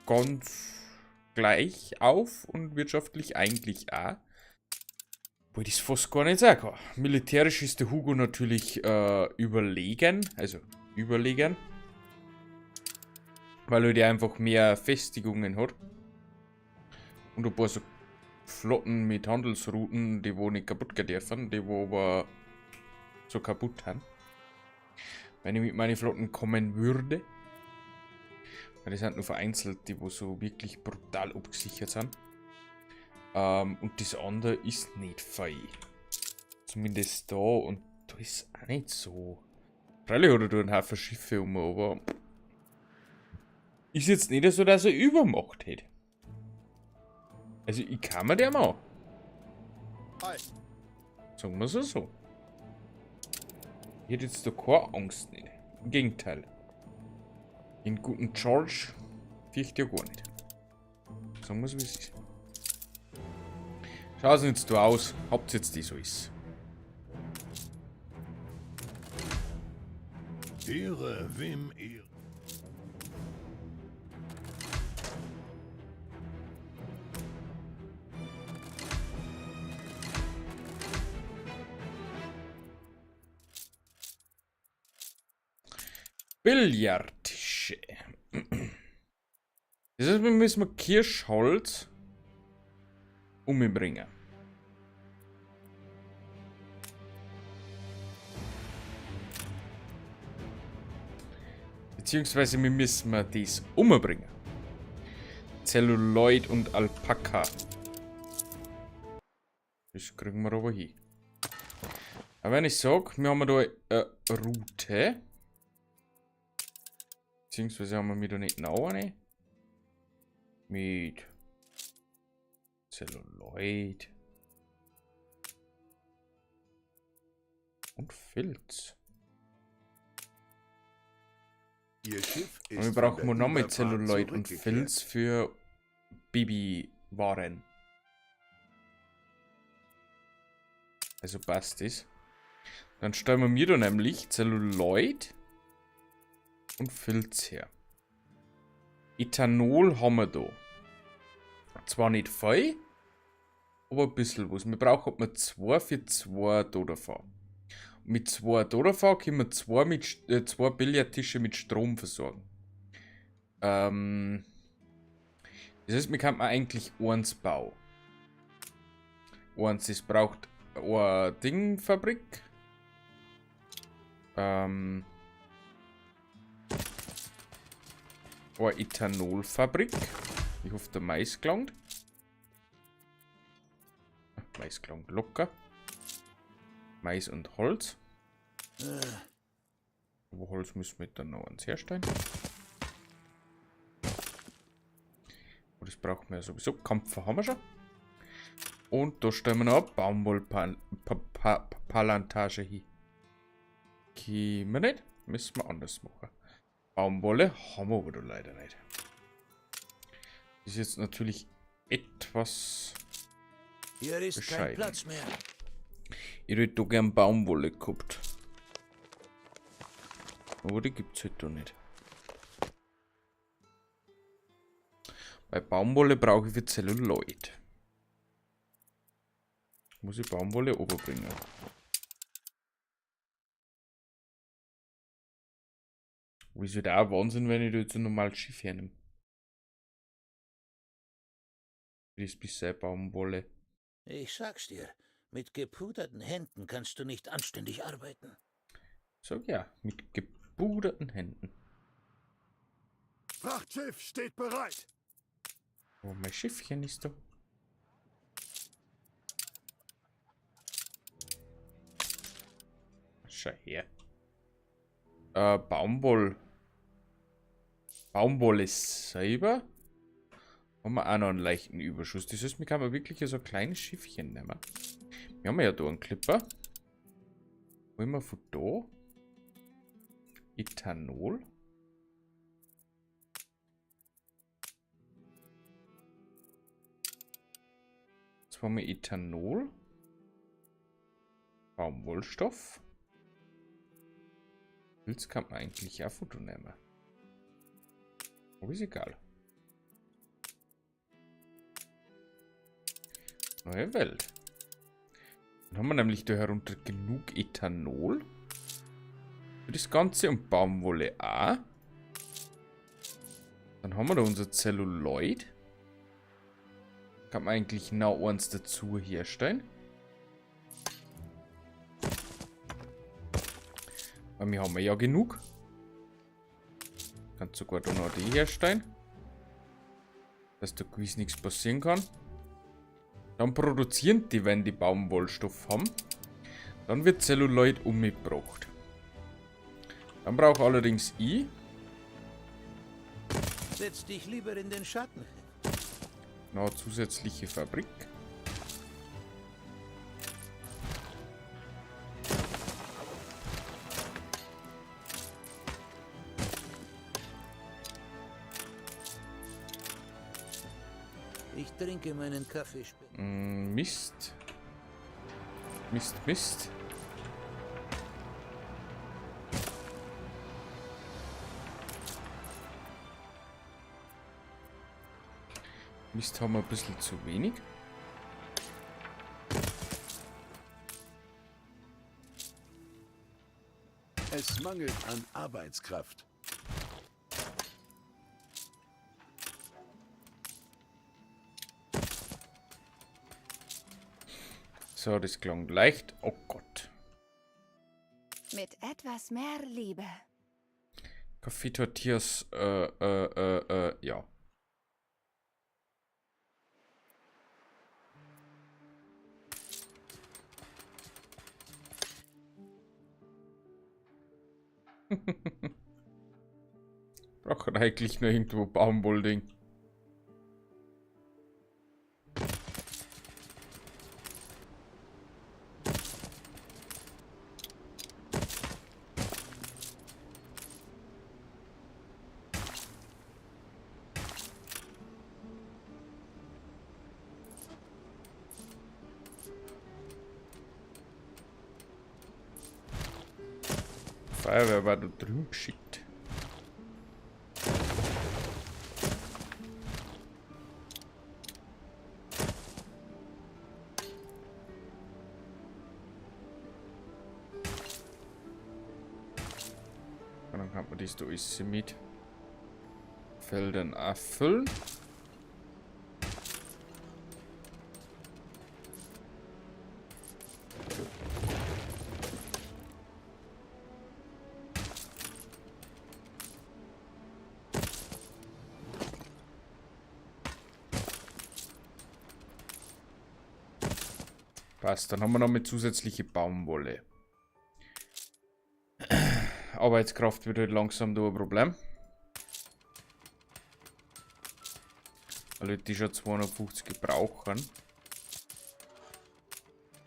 ganz gleich auf und wirtschaftlich eigentlich auch. Obwohl ich das fast gar nicht sagen kann. Militärisch ist der Hugo natürlich überlegen, also überlegen. Weil er die einfach mehr Festigungen hat. Und ein paar so Flotten mit Handelsrouten, die wo nicht kaputt gehen dürfen, die wo aber so kaputt haben. Wenn ich mit meinen Flotten kommen würde. Weil die sind nur vereinzelt, die wo so wirklich brutal abgesichert sind. Und das andere ist nicht fein. Zumindest da und da ist auch nicht so. Freilich hat er da einen Haufen Schiffe um, aber ist jetzt nicht so, dass er Übermacht hätte. Also ich kann mir den mal. Sagen wir es so. Ich hätte jetzt da keine Angst nicht. Im Gegenteil. Den guten George fürchte ich ja gar nicht. Sagen wir es, wie es ist. Schau es nicht so aus, habt's jetzt die so ist. Ehre, wem Ehre. Billardtische. Das heißt, wir müssen Kirschholz umbringen. Beziehungsweise wir müssen das umbringen. Zelluloid und Alpaka. Das kriegen wir aber hin. Aber wenn ich sag, wir haben da eine Route. Beziehungsweise haben wir da nicht noch eine. Mit Zelluloid. Und Filz. Ihr Schiff Und ist wir von brauchen der noch mehr Überfahrt Zelluloid und zurückgekehrt. Filz für Babywaren. Also passt das. Dann stellen wir mir da nämlich Zelluloid und Filz her. Ethanol haben wir da. Zwar nicht viel, aber ein bisschen was. Wir brauchen wir 2 für 2 Dodafar. Mit 2 Dodafar können wir 2 Billardtische mit Strom versorgen. Das heißt, wir könnten eigentlich eins bauen. Eins, das braucht eine Dingfabrik. Eine Ethanolfabrik. Ich hoffe, der Mais gelangt. Mais gelangt locker. Mais und Holz. Aber Holz müssen wir dann noch eins herstellen. Und das brauchen wir ja sowieso. Kampfer haben wir schon. Und da stellen wir noch eine Baumwollplantage hin. Können wir nicht? Müssen wir anders machen. Baumwolle haben wir aber da leider nicht. Ist jetzt natürlich etwas Hier ist kein bescheiden. Platz mehr. Ich hätte da gern Baumwolle gehabt. Aber die gibt's halt da nicht. Bei Baumwolle brauche ich für Zelluloid. Muss ich Baumwolle oberbringen. Aber ist halt auch Wahnsinn, wenn ich da jetzt ein normales Schiff hernehme. Das ist bisher Baumwolle. Ich sag's dir, mit gepuderten Händen kannst du nicht anständig arbeiten. Sag ja, mit gepuderten Händen. Frachtschiff steht bereit. Oh, mein Schiffchen ist da. Schau her. Baumwoll. Baumwolle selber. Haben wir auch noch einen leichten Überschuss. Das heißt, wir können wirklich so ein kleines Schiffchen nehmen. Wir haben ja da einen Clipper. Wollen wir von da? Ethanol. Jetzt haben wir Ethanol. Baumwollstoff. Pilz kann man eigentlich auch Foto nehmen. Aber ist egal. Neue Welt. Dann haben wir nämlich da herunter genug Ethanol. Für das Ganze und Baumwolle auch. Dann haben wir da unser Zelluloid. Kann man eigentlich noch eins dazu herstellen. Weil wir haben ja genug. Kann sogar da noch die herstellen. Dass da gewiss nichts passieren kann. Dann produzieren die, wenn die Baumwollstoff haben. Dann wird Zelluloid umgebracht. Dann brauche allerdings ich. Setz dich lieber in den Schatten. Noch eine zusätzliche Fabrik. Ich trinke meinen Kaffee später. Mist. Mist, Mist. Mist haben wir ein bisschen zu wenig. Es mangelt an Arbeitskraft. So, das klang leicht. Oh Gott. Mit etwas mehr Liebe. Kaffeetortillas, ja. Brauchen eigentlich nur irgendwo Baumwollding. Feuerwehr war da drüben geschickt. Und dann kann man das da alles mit Feldern auffüllen. Passt, dann haben wir noch mit zusätzliche Baumwolle. Arbeitskraft wird halt langsam da ein Problem. Weil die schon 250 gebrauchen.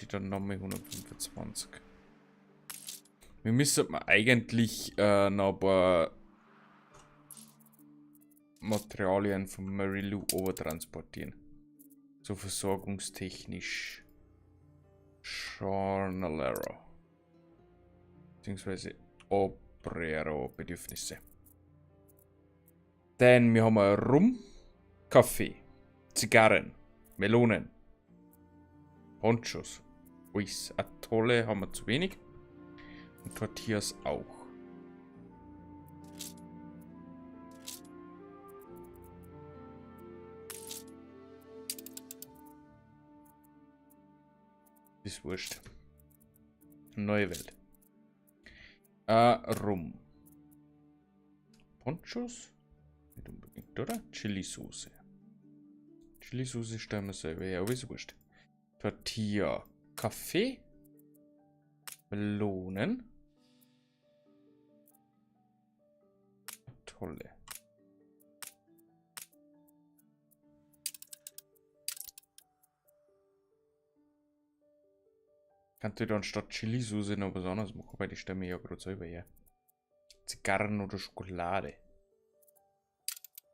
ich dann nochmal 125. Wir müssen mal eigentlich noch ein paar Materialien von Mary Lou transportieren. So versorgungstechnisch. Jornalero. Beziehungsweise Obrero Bedürfnisse. Denn wir haben Rum, Kaffee, Zigarren, Melonen, Ponchos. Uis, Atolle haben wir zu wenig. Und Tortillas auch. Ist wurscht. Neue Welt. Rum. Ponchos? Nicht unbedingt, oder? Chili-Soße. Chili-Soße stellen wir selber her, aber ist wurscht. Tortilla. Kaffee. Melonen. Tolle. Kann ich dann statt Chili-Soße noch was anderes machen, weil die stellen wir ja gerade selber her. Zigarren oder Schokolade.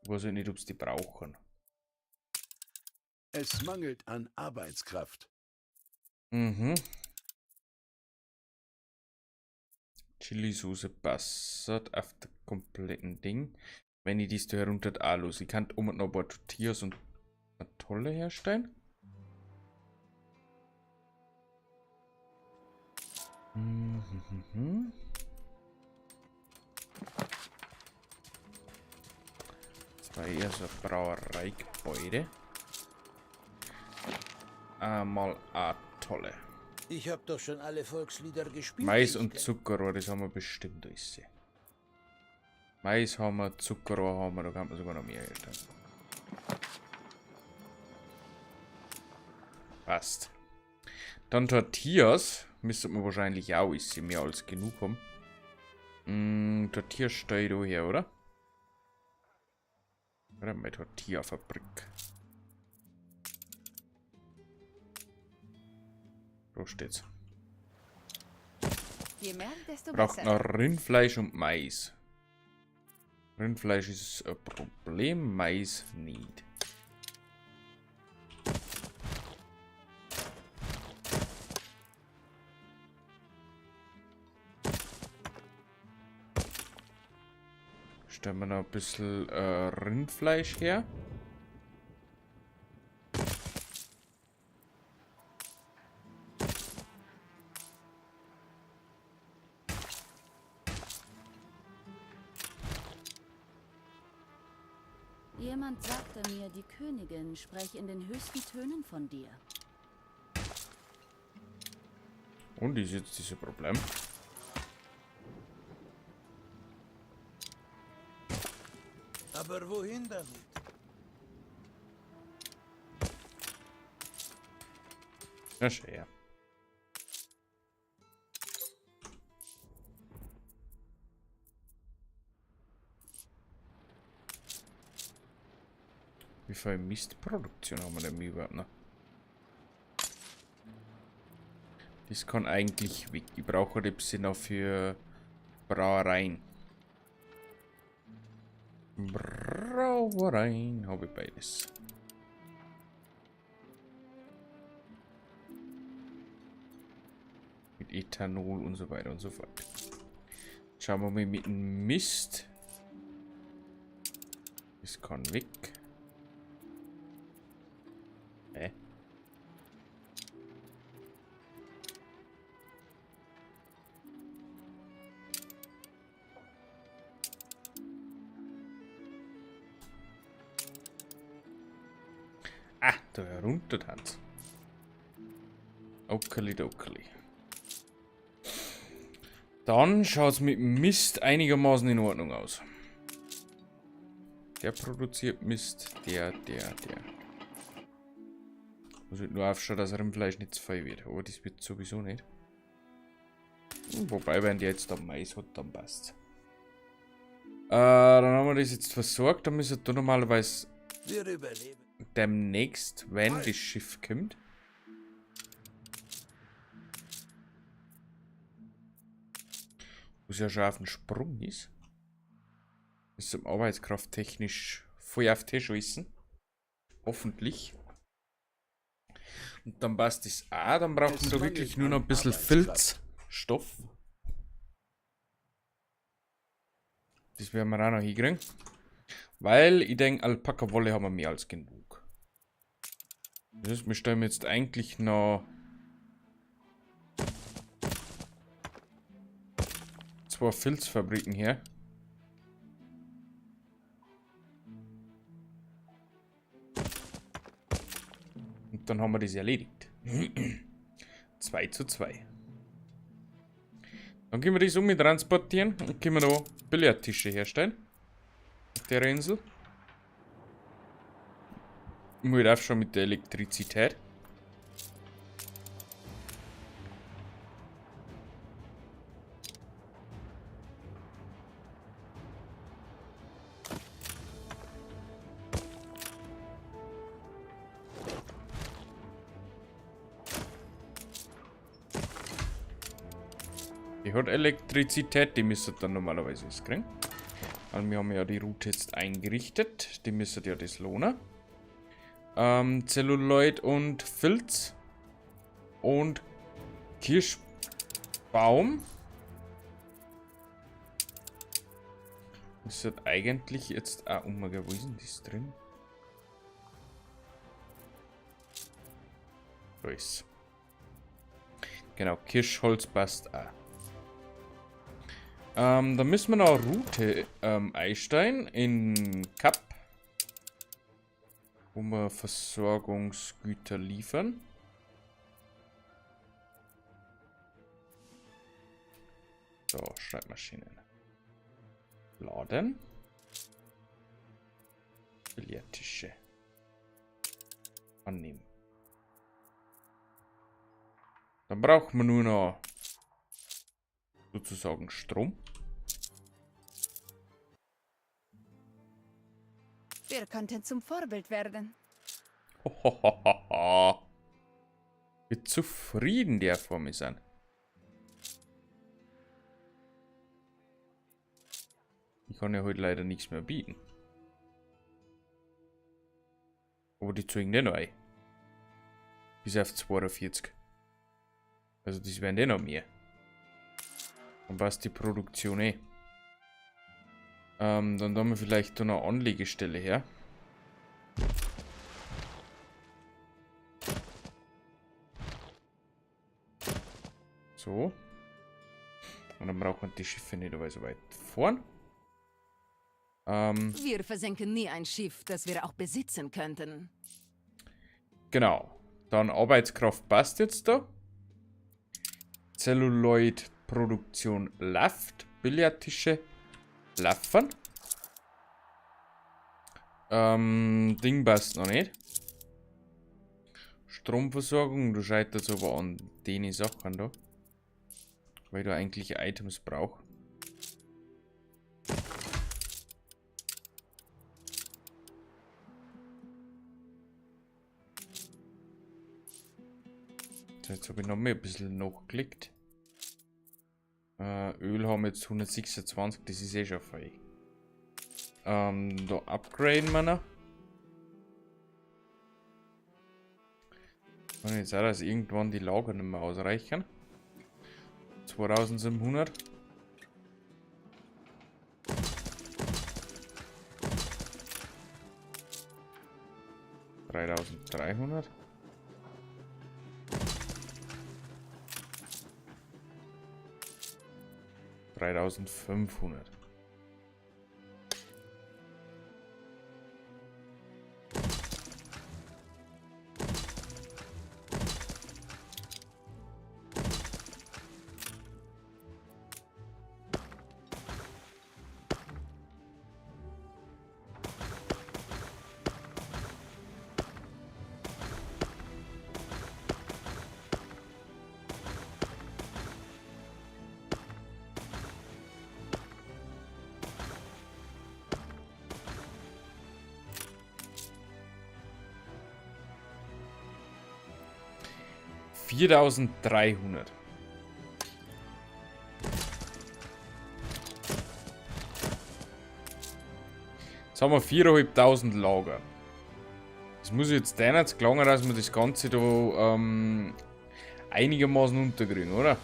Ich weiß nicht, ob's die brauchen. Es mangelt an Arbeitskraft. Mhm. Chili-Soße passt auf der kompletten Ding. Wenn ich dies da herunter auch los. Ich kann oben noch ein paar Tortillas und Atolle herstellen. Mhm. Das war eher so ein Brauereigebäude. Einmal Atolle. Ich habe doch schon alle Volkslieder gespielt. Mais und Zuckerrohr, das haben wir bestimmt alles. Mais haben wir, Zuckerrohr haben wir, da kann man sogar noch mehr herstellen. Passt. Dann Tortillas. Müsste man wahrscheinlich auch ist mehr als genug haben. Tortillas stelle ich da her, oder? Oder meine Tortilla-Fabrik. Da steht's. Je mehr, desto Braucht besser. noch Rindfleisch und Mais. Rindfleisch ist ein Problem, Mais nicht. Stellen wir noch ein bisschen Rindfleisch her. Jemand sagte mir, die Königin spreche in den höchsten Tönen von dir. Und ist jetzt dieses Problem? Aber wohin damit? Na schön, ja. Wie viel Mistproduktion haben wir denn überhaupt noch? Das kann eigentlich weg. Ich brauche das bisschen noch für Brauereien. Brauereien habe ich beides. Mit Ethanol und so weiter und so fort. Schauen wir mal mit dem Mist. Das kann weg. Hä? Ah, da herunter tanzt. Okeli-dokeli. Dann schaut's mit Mist einigermaßen in Ordnung aus. Der produziert Mist, der. Muss halt nur aufschauen, dass Rindfleisch nicht zu viel wird. Aber das wird sowieso nicht. Wobei, wenn der jetzt da Mais hat, dann passt's. Dann haben wir das jetzt versorgt. Dann müssen wir da normalerweise Wir überleben. demnächst, wenn das Schiff kommt. Was ja schon auf dem Sprung ist. Ist zum Arbeitskraft technisch voll auf Tisch wissen. Hoffentlich. Und dann passt das auch. Dann braucht man da wirklich nur noch ein bisschen Filzstoff. Das werden wir auch noch hinkriegen. Weil ich denke, Alpaka-Wolle haben wir mehr als genug. Das heißt, wir stellen jetzt eigentlich noch 2 Filzfabriken her. Und dann haben wir das erledigt. 2:2. Dann können wir das um transportieren und können wir da Billardtische herstellen. Auf der Insel. Ich muss halt schon mit der Elektrizität. Die hat Elektrizität, die müsste dann normalerweise es kriegen. Weil wir haben ja die Route jetzt eingerichtet. Die müsste ja das lohnen. Zelluloid und Filz. Und Kirschbaum. Das hat eigentlich jetzt auch umgehen. Wo ist denn das drin? Da ist. Genau, Kirschholz passt auch. Da müssen wir noch eine Route einstellen in Kap, wo wir Versorgungsgüter liefern. So, Schreibmaschinen. Laden. Billardtische. Annehmen. Dann brauchen wir nur noch sozusagen Strom. Wir könnten zum Vorbild werden. Hohohoho. Wie zufrieden der vor mir sind. Ich kann ja heute leider nichts mehr bieten. Aber die zeigen den noch ein. Bis auf 42. Also das wären die noch mehr. Und was die Produktion eh. Dann tun wir vielleicht da noch eine Anlegestelle her. So. Und dann braucht man die Schiffe nicht aber so weit vorn. Wir versenken nie ein Schiff, das wir auch besitzen könnten. Genau. Dann Arbeitskraft passt jetzt da. Zelluloid-Produktion läuft. Billardtische laufen. Ding passt noch nicht. Stromversorgung, du scheiterst aber an den Sachen da. Weil du eigentlich Items brauchst. So, jetzt hab ich noch mehr ein bisschen nachgeklickt. Öl haben wir jetzt 126, das ist eh schon viel. Da upgraden wir noch. Und jetzt auch, dass irgendwann die Lager nicht mehr ausreichen. 2700. 3300. 3500. 4300. Jetzt haben wir 4.500 Lager. Das muss jetzt denen gelangen, dass wir das Ganze da einigermaßen unterkriegen, oder?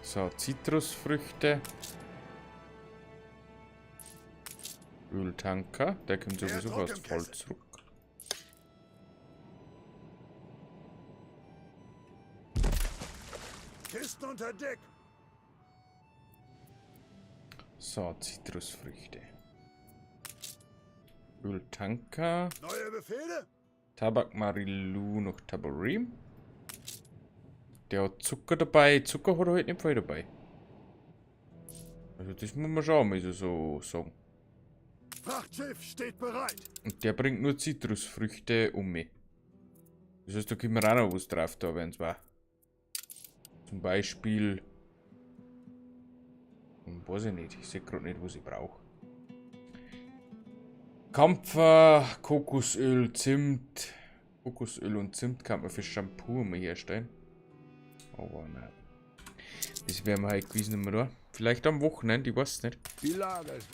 So, Zitrusfrüchte. Öltanker, der kommt sowieso fast voll zurück. Kisten unter Deck. So, Zitrusfrüchte. Öltanker. Neue Befehle? Tabak Marilu noch Tabarim. Der hat Zucker dabei. Zucker hat er halt nicht viel dabei. Also das muss man schon mal so sagen. Frachtschiff steht bereit. Und der bringt nur Zitrusfrüchte um mich. Das heißt, da können wir auch noch was drauf da, wenn es war. Zum Beispiel. Weiß ich nicht. Ich sehe gerade nicht, was ich brauche. Kampfer, Kokosöl, Zimt. Kokosöl und Zimt kann man für Shampoo mal herstellen. Aber nein. Das werden wir heute gewiss nicht mehr da. Vielleicht am Wochenende, ich weiß es nicht. Die Lage ist.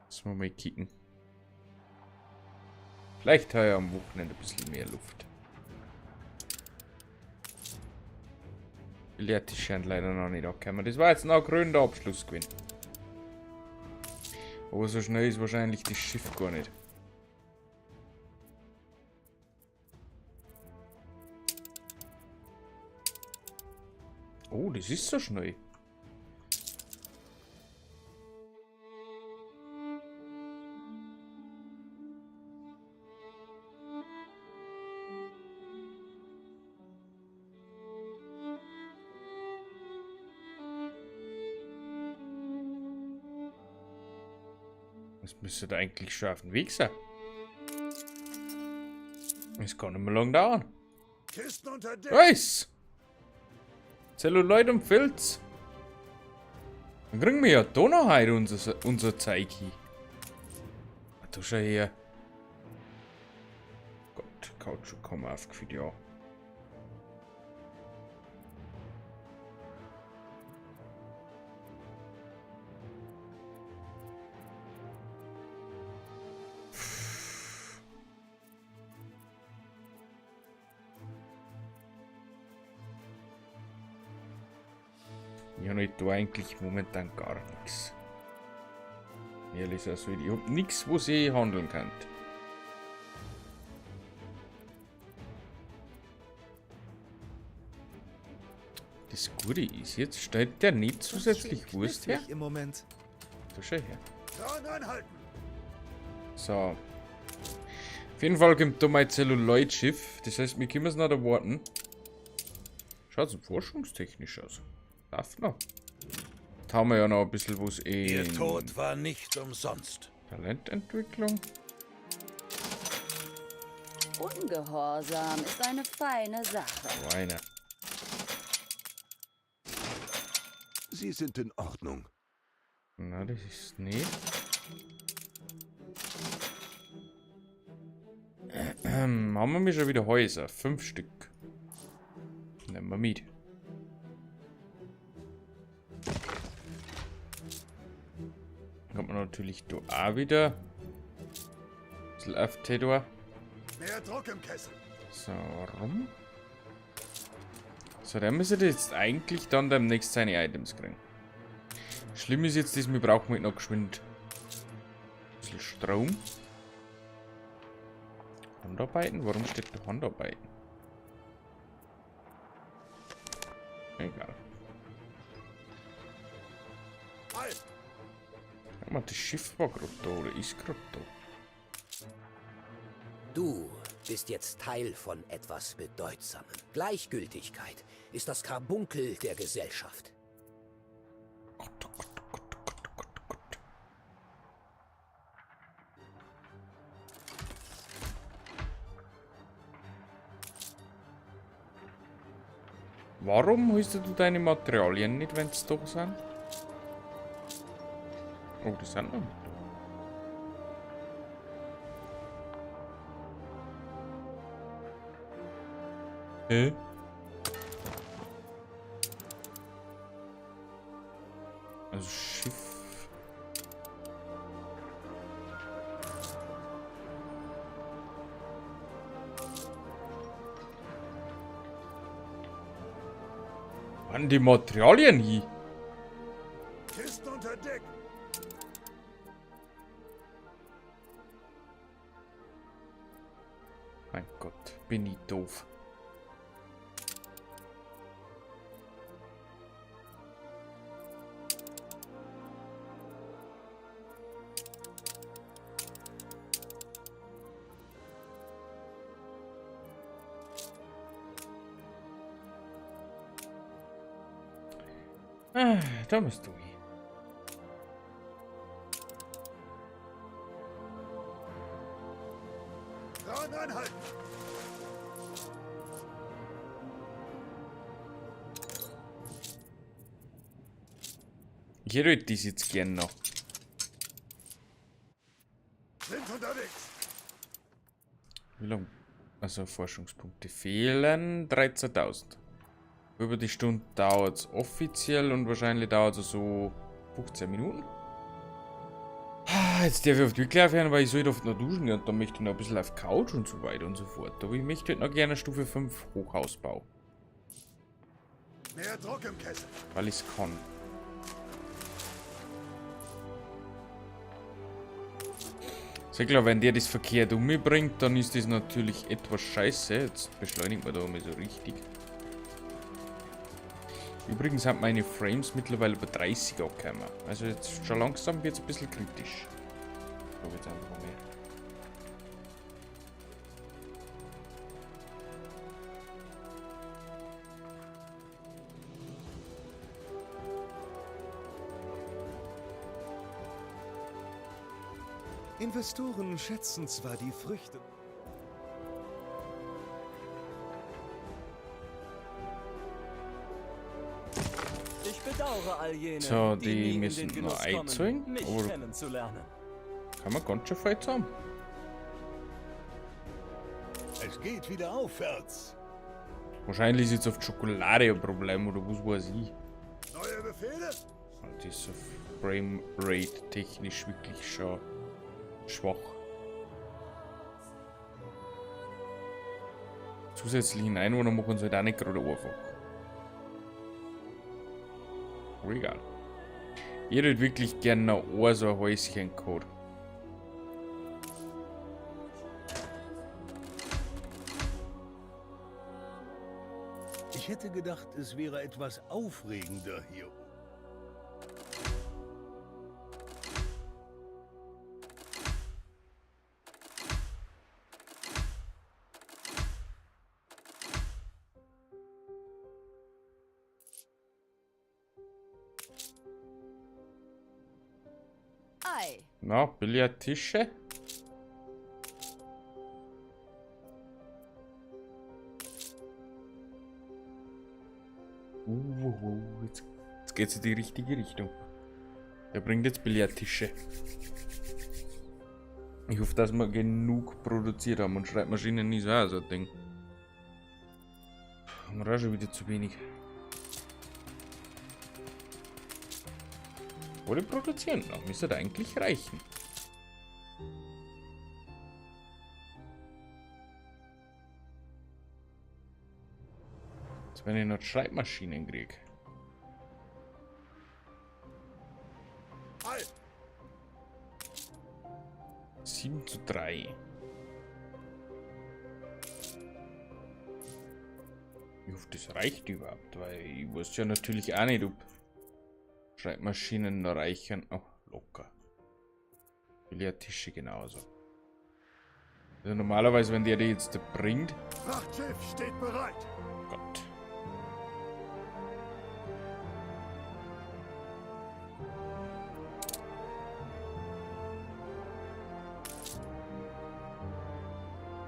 Müssen wir mal kicken. Vielleicht habe ich am Wochenende ein bisschen mehr Luft. Leerte scheint leider noch nicht angekommen. Das war jetzt noch ein krönender Abschluss gewesen. Aber so schnell ist wahrscheinlich das Schiff gar nicht. Oh, das ist so schnell. Das müsste da eigentlich schon auf dem Weg sein. Es kann nicht mehr lang dauern. Kisten unter Deck. Nice! Zelluloid und Filz. Dann kriegen wir ja da noch heute unser Zeug hin. Ah, da schau her. Gott, Kautschuk haben wir aufgefüllt, ja. Ich habe da eigentlich momentan gar nichts. Ehrlich gesagt, ich habe nichts, was ich handeln kann. Das Gute ist, jetzt stellt der nicht zusätzlich Wurst her. Im Moment. So, schau her. So. Auf jeden Fall kommt da mein Zelluloid-Schiff. Das heißt, wir können es noch erwarten. Schaut so forschungstechnisch aus. Darf noch. Jetzt haben wir ja noch ein bisschen was in. Ihr Tod war nicht umsonst. Talententwicklung. Ungehorsam ist eine feine Sache. Feine. Sie sind in Ordnung. Na, das ist nicht. Haben wir schon wieder Häuser? 5 Stück. Nehmen wir mit. Kommt man natürlich da auch wieder. Ein bisschen auf da. Mehr Druck im Kessel. So, rum. So, der müsste jetzt eigentlich dann demnächst seine Items kriegen. Schlimm ist jetzt, dass wir brauchen halt noch geschwind ein bisschen Strom. Handarbeiten? Warum steht da Handarbeiten? Egal. Schau mal, das Schiff war grad da oder ist grad da. Du bist jetzt Teil von etwas Bedeutsamem. Gleichgültigkeit ist das Karbunkel der Gesellschaft. Gott, oh Gott, oh Gott, oh Gott, oh Gott, oh Gott. Warum holst du deine Materialien nicht, wenn's da sind? Oh, die sind noch nicht da. Hä? An die Materialien hier. Kisten unter Deck. Mein Gott, bin ich doof. Ah, da musst du hin. Kran anhalten. Ich hätte das jetzt gern noch. Sind unterwegs. Wie lange? Also Forschungspunkte fehlen. 13.000. Über die Stunde dauert es offiziell und wahrscheinlich dauert es so 15 Minuten. Ah, jetzt darf ich auf die wirklich aufhören, weil ich soll oft noch duschen gehen und dann möchte ich noch ein bisschen auf Couch und so weiter und so fort. Aber ich möchte halt noch gerne Stufe 5 Hochhausbau. Mehr Druck im Kessel. Weil ich es kann. Sehr klar, wenn der das verkehrt umbringt, dann ist das natürlich etwas scheiße. Jetzt beschleunigt man da mal so richtig. Übrigens haben meine Frames mittlerweile bei 30 angekommen. Also jetzt schon langsam wird es ein bisschen kritisch. Ich jetzt einfach mal mehr. Investoren schätzen zwar die Früchte. Ich bedauere all jene, So, die, die nie in müssen den Genuss noch kommen, einzahlen, mich aber- kennenzulernen. Kann man ganz schön viel zusammen. Es geht wieder aufwärts. Wahrscheinlich ist jetzt auf die Schokolade ein Problem oder was weiß ich. Neue Befehle? Das ist so Framerate technisch wirklich schon schwach. Zusätzlichen Einwohner machen sie halt auch nicht gerade einfach. Aber egal. Ich hätte wirklich gerne noch ein so ein Häuschen gehabt. Ich hätte gedacht, es wäre etwas aufregender hier. Ei. Na, Billardtische. Jetzt geht's in die richtige Richtung. Der bringt jetzt Billardtische. Ich hoffe, dass wir genug produziert haben und Schreibmaschinen ist auch so ein Ding. Haben wir auch schon wieder zu wenig. Oder produzieren noch, müsste eigentlich reichen. Jetzt, wenn ich noch Schreibmaschinen krieg. Halt! 7:3. Ich hoffe, das reicht überhaupt, weil ich weiß ja natürlich auch nicht, ob Schreibmaschinen noch reichen. Oh, locker. Billardtische genauso. Also normalerweise, wenn der die jetzt bringt. Frachtschiff steht bereit. Gott.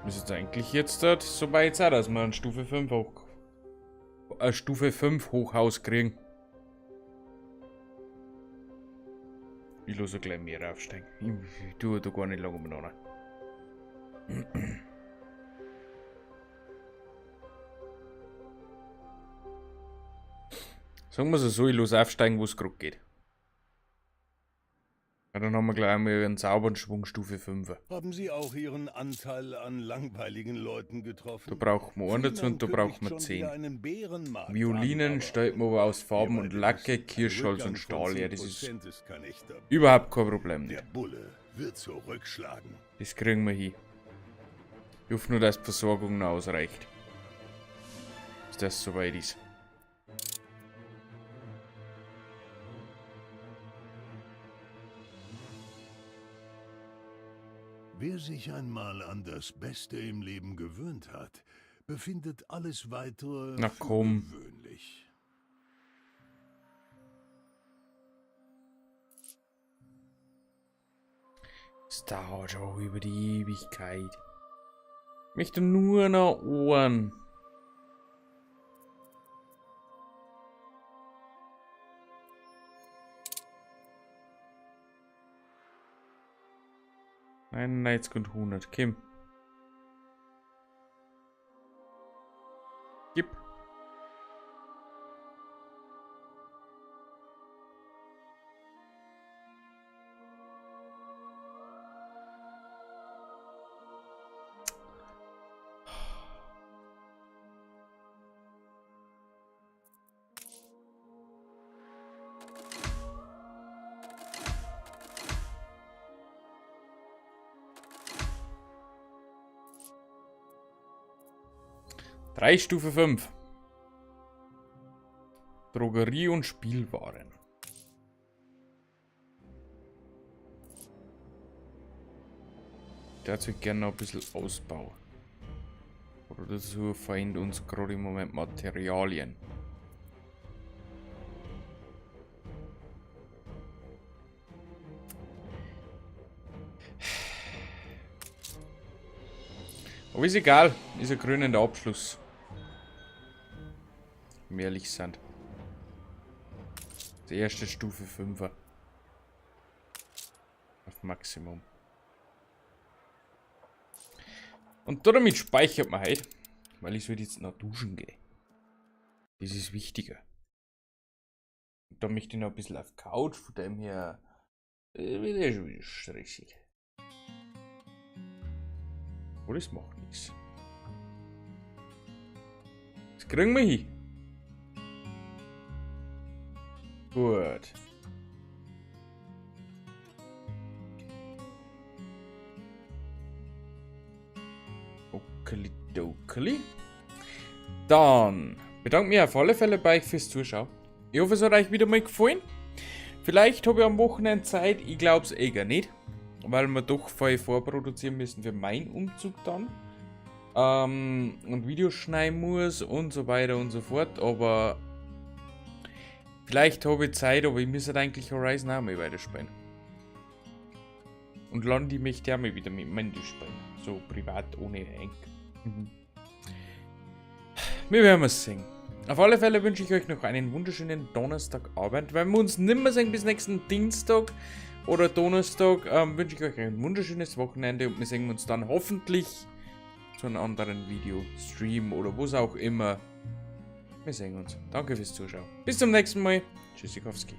Müsste jetzt eigentlich jetzt dort so weit sein, dass wir ein Stufe 5 hoch, ein Stufe 5 Hochhaus kriegen. Ich lasse gleich mehr aufsteigen. Ich tue da gar nicht lange umeinander. Sagen wir es so, ich lasse aufsteigen, wo es gerade geht. Ja, dann haben wir gleich einmal einen sauberen Schwung Stufe 5. Haben Sie auch Ihren Anteil an langweiligen Leuten getroffen? Da brauchen wir einen dazu und da Freeman brauchen wir kündigt schon 10. wieder einen Bärenmarkt Violinen an, aber stellt man aber aus Farben wir und beide Lacke, wissen, ein Kirschholz und Rückgang von Stahl her. Das ist 10% ist kein echter überhaupt kein Problem. Der Bulle wird zurückschlagen. Das kriegen wir hin. Ich hoffe nur, dass die Versorgung noch ausreicht. Bis das soweit ist. Wer sich einmal an das Beste im Leben gewöhnt hat, befindet alles weitere Na für komm. gewöhnlich. Es dauert schon über die Ewigkeit. Ich möchte nur noch Ohren. Nein, nein, jetzt kommt 100. Kim. Gib. Drei Stufe 5. Drogerie und Spielwaren. Dazu gerne noch ein bisschen Ausbau. Oder dazu fehlen uns gerade im Moment Materialien. Aber ist egal, ist ein krönender Abschluss. Wenn wir ehrlich sind. Die erste Stufe 5er. Auf Maximum. Und damit speichert man halt, weil ich sollte jetzt noch duschen gehen. Das ist wichtiger. Und da möchte ich noch ein bisschen auf Couch, von dem her wird eh schon wieder stressig. Aber das macht nichts. Das kriegen wir hin. Gut. Okeli-dokeli. Dann bedanke mich auf alle Fälle bei euch fürs Zuschauen. Ich hoffe, es hat euch wieder mal gefallen. Vielleicht habe ich am Wochenende Zeit, ich glaube es eh gar nicht. Weil wir doch voll vorproduzieren müssen für meinen Umzug dann. Und Videos schneiden muss und so weiter und so fort. Aber vielleicht habe ich Zeit, aber ich müsste eigentlich Horizon auch mal weiterspielen. Und Landi möchte auch mal wieder mit Mandy spielen. So privat, ohne Enk. Wir werden es sehen. Auf alle Fälle wünsche ich euch noch einen wunderschönen Donnerstagabend. Wenn wir uns nimmer sehen bis nächsten Dienstag oder Donnerstag, wünsche ich euch ein wunderschönes Wochenende und wir sehen uns dann hoffentlich zu einem anderen Video, Stream oder wo es auch immer. Wir sehen uns. Danke fürs Zuschauen. Bis zum nächsten Mal. Tschüssikowski.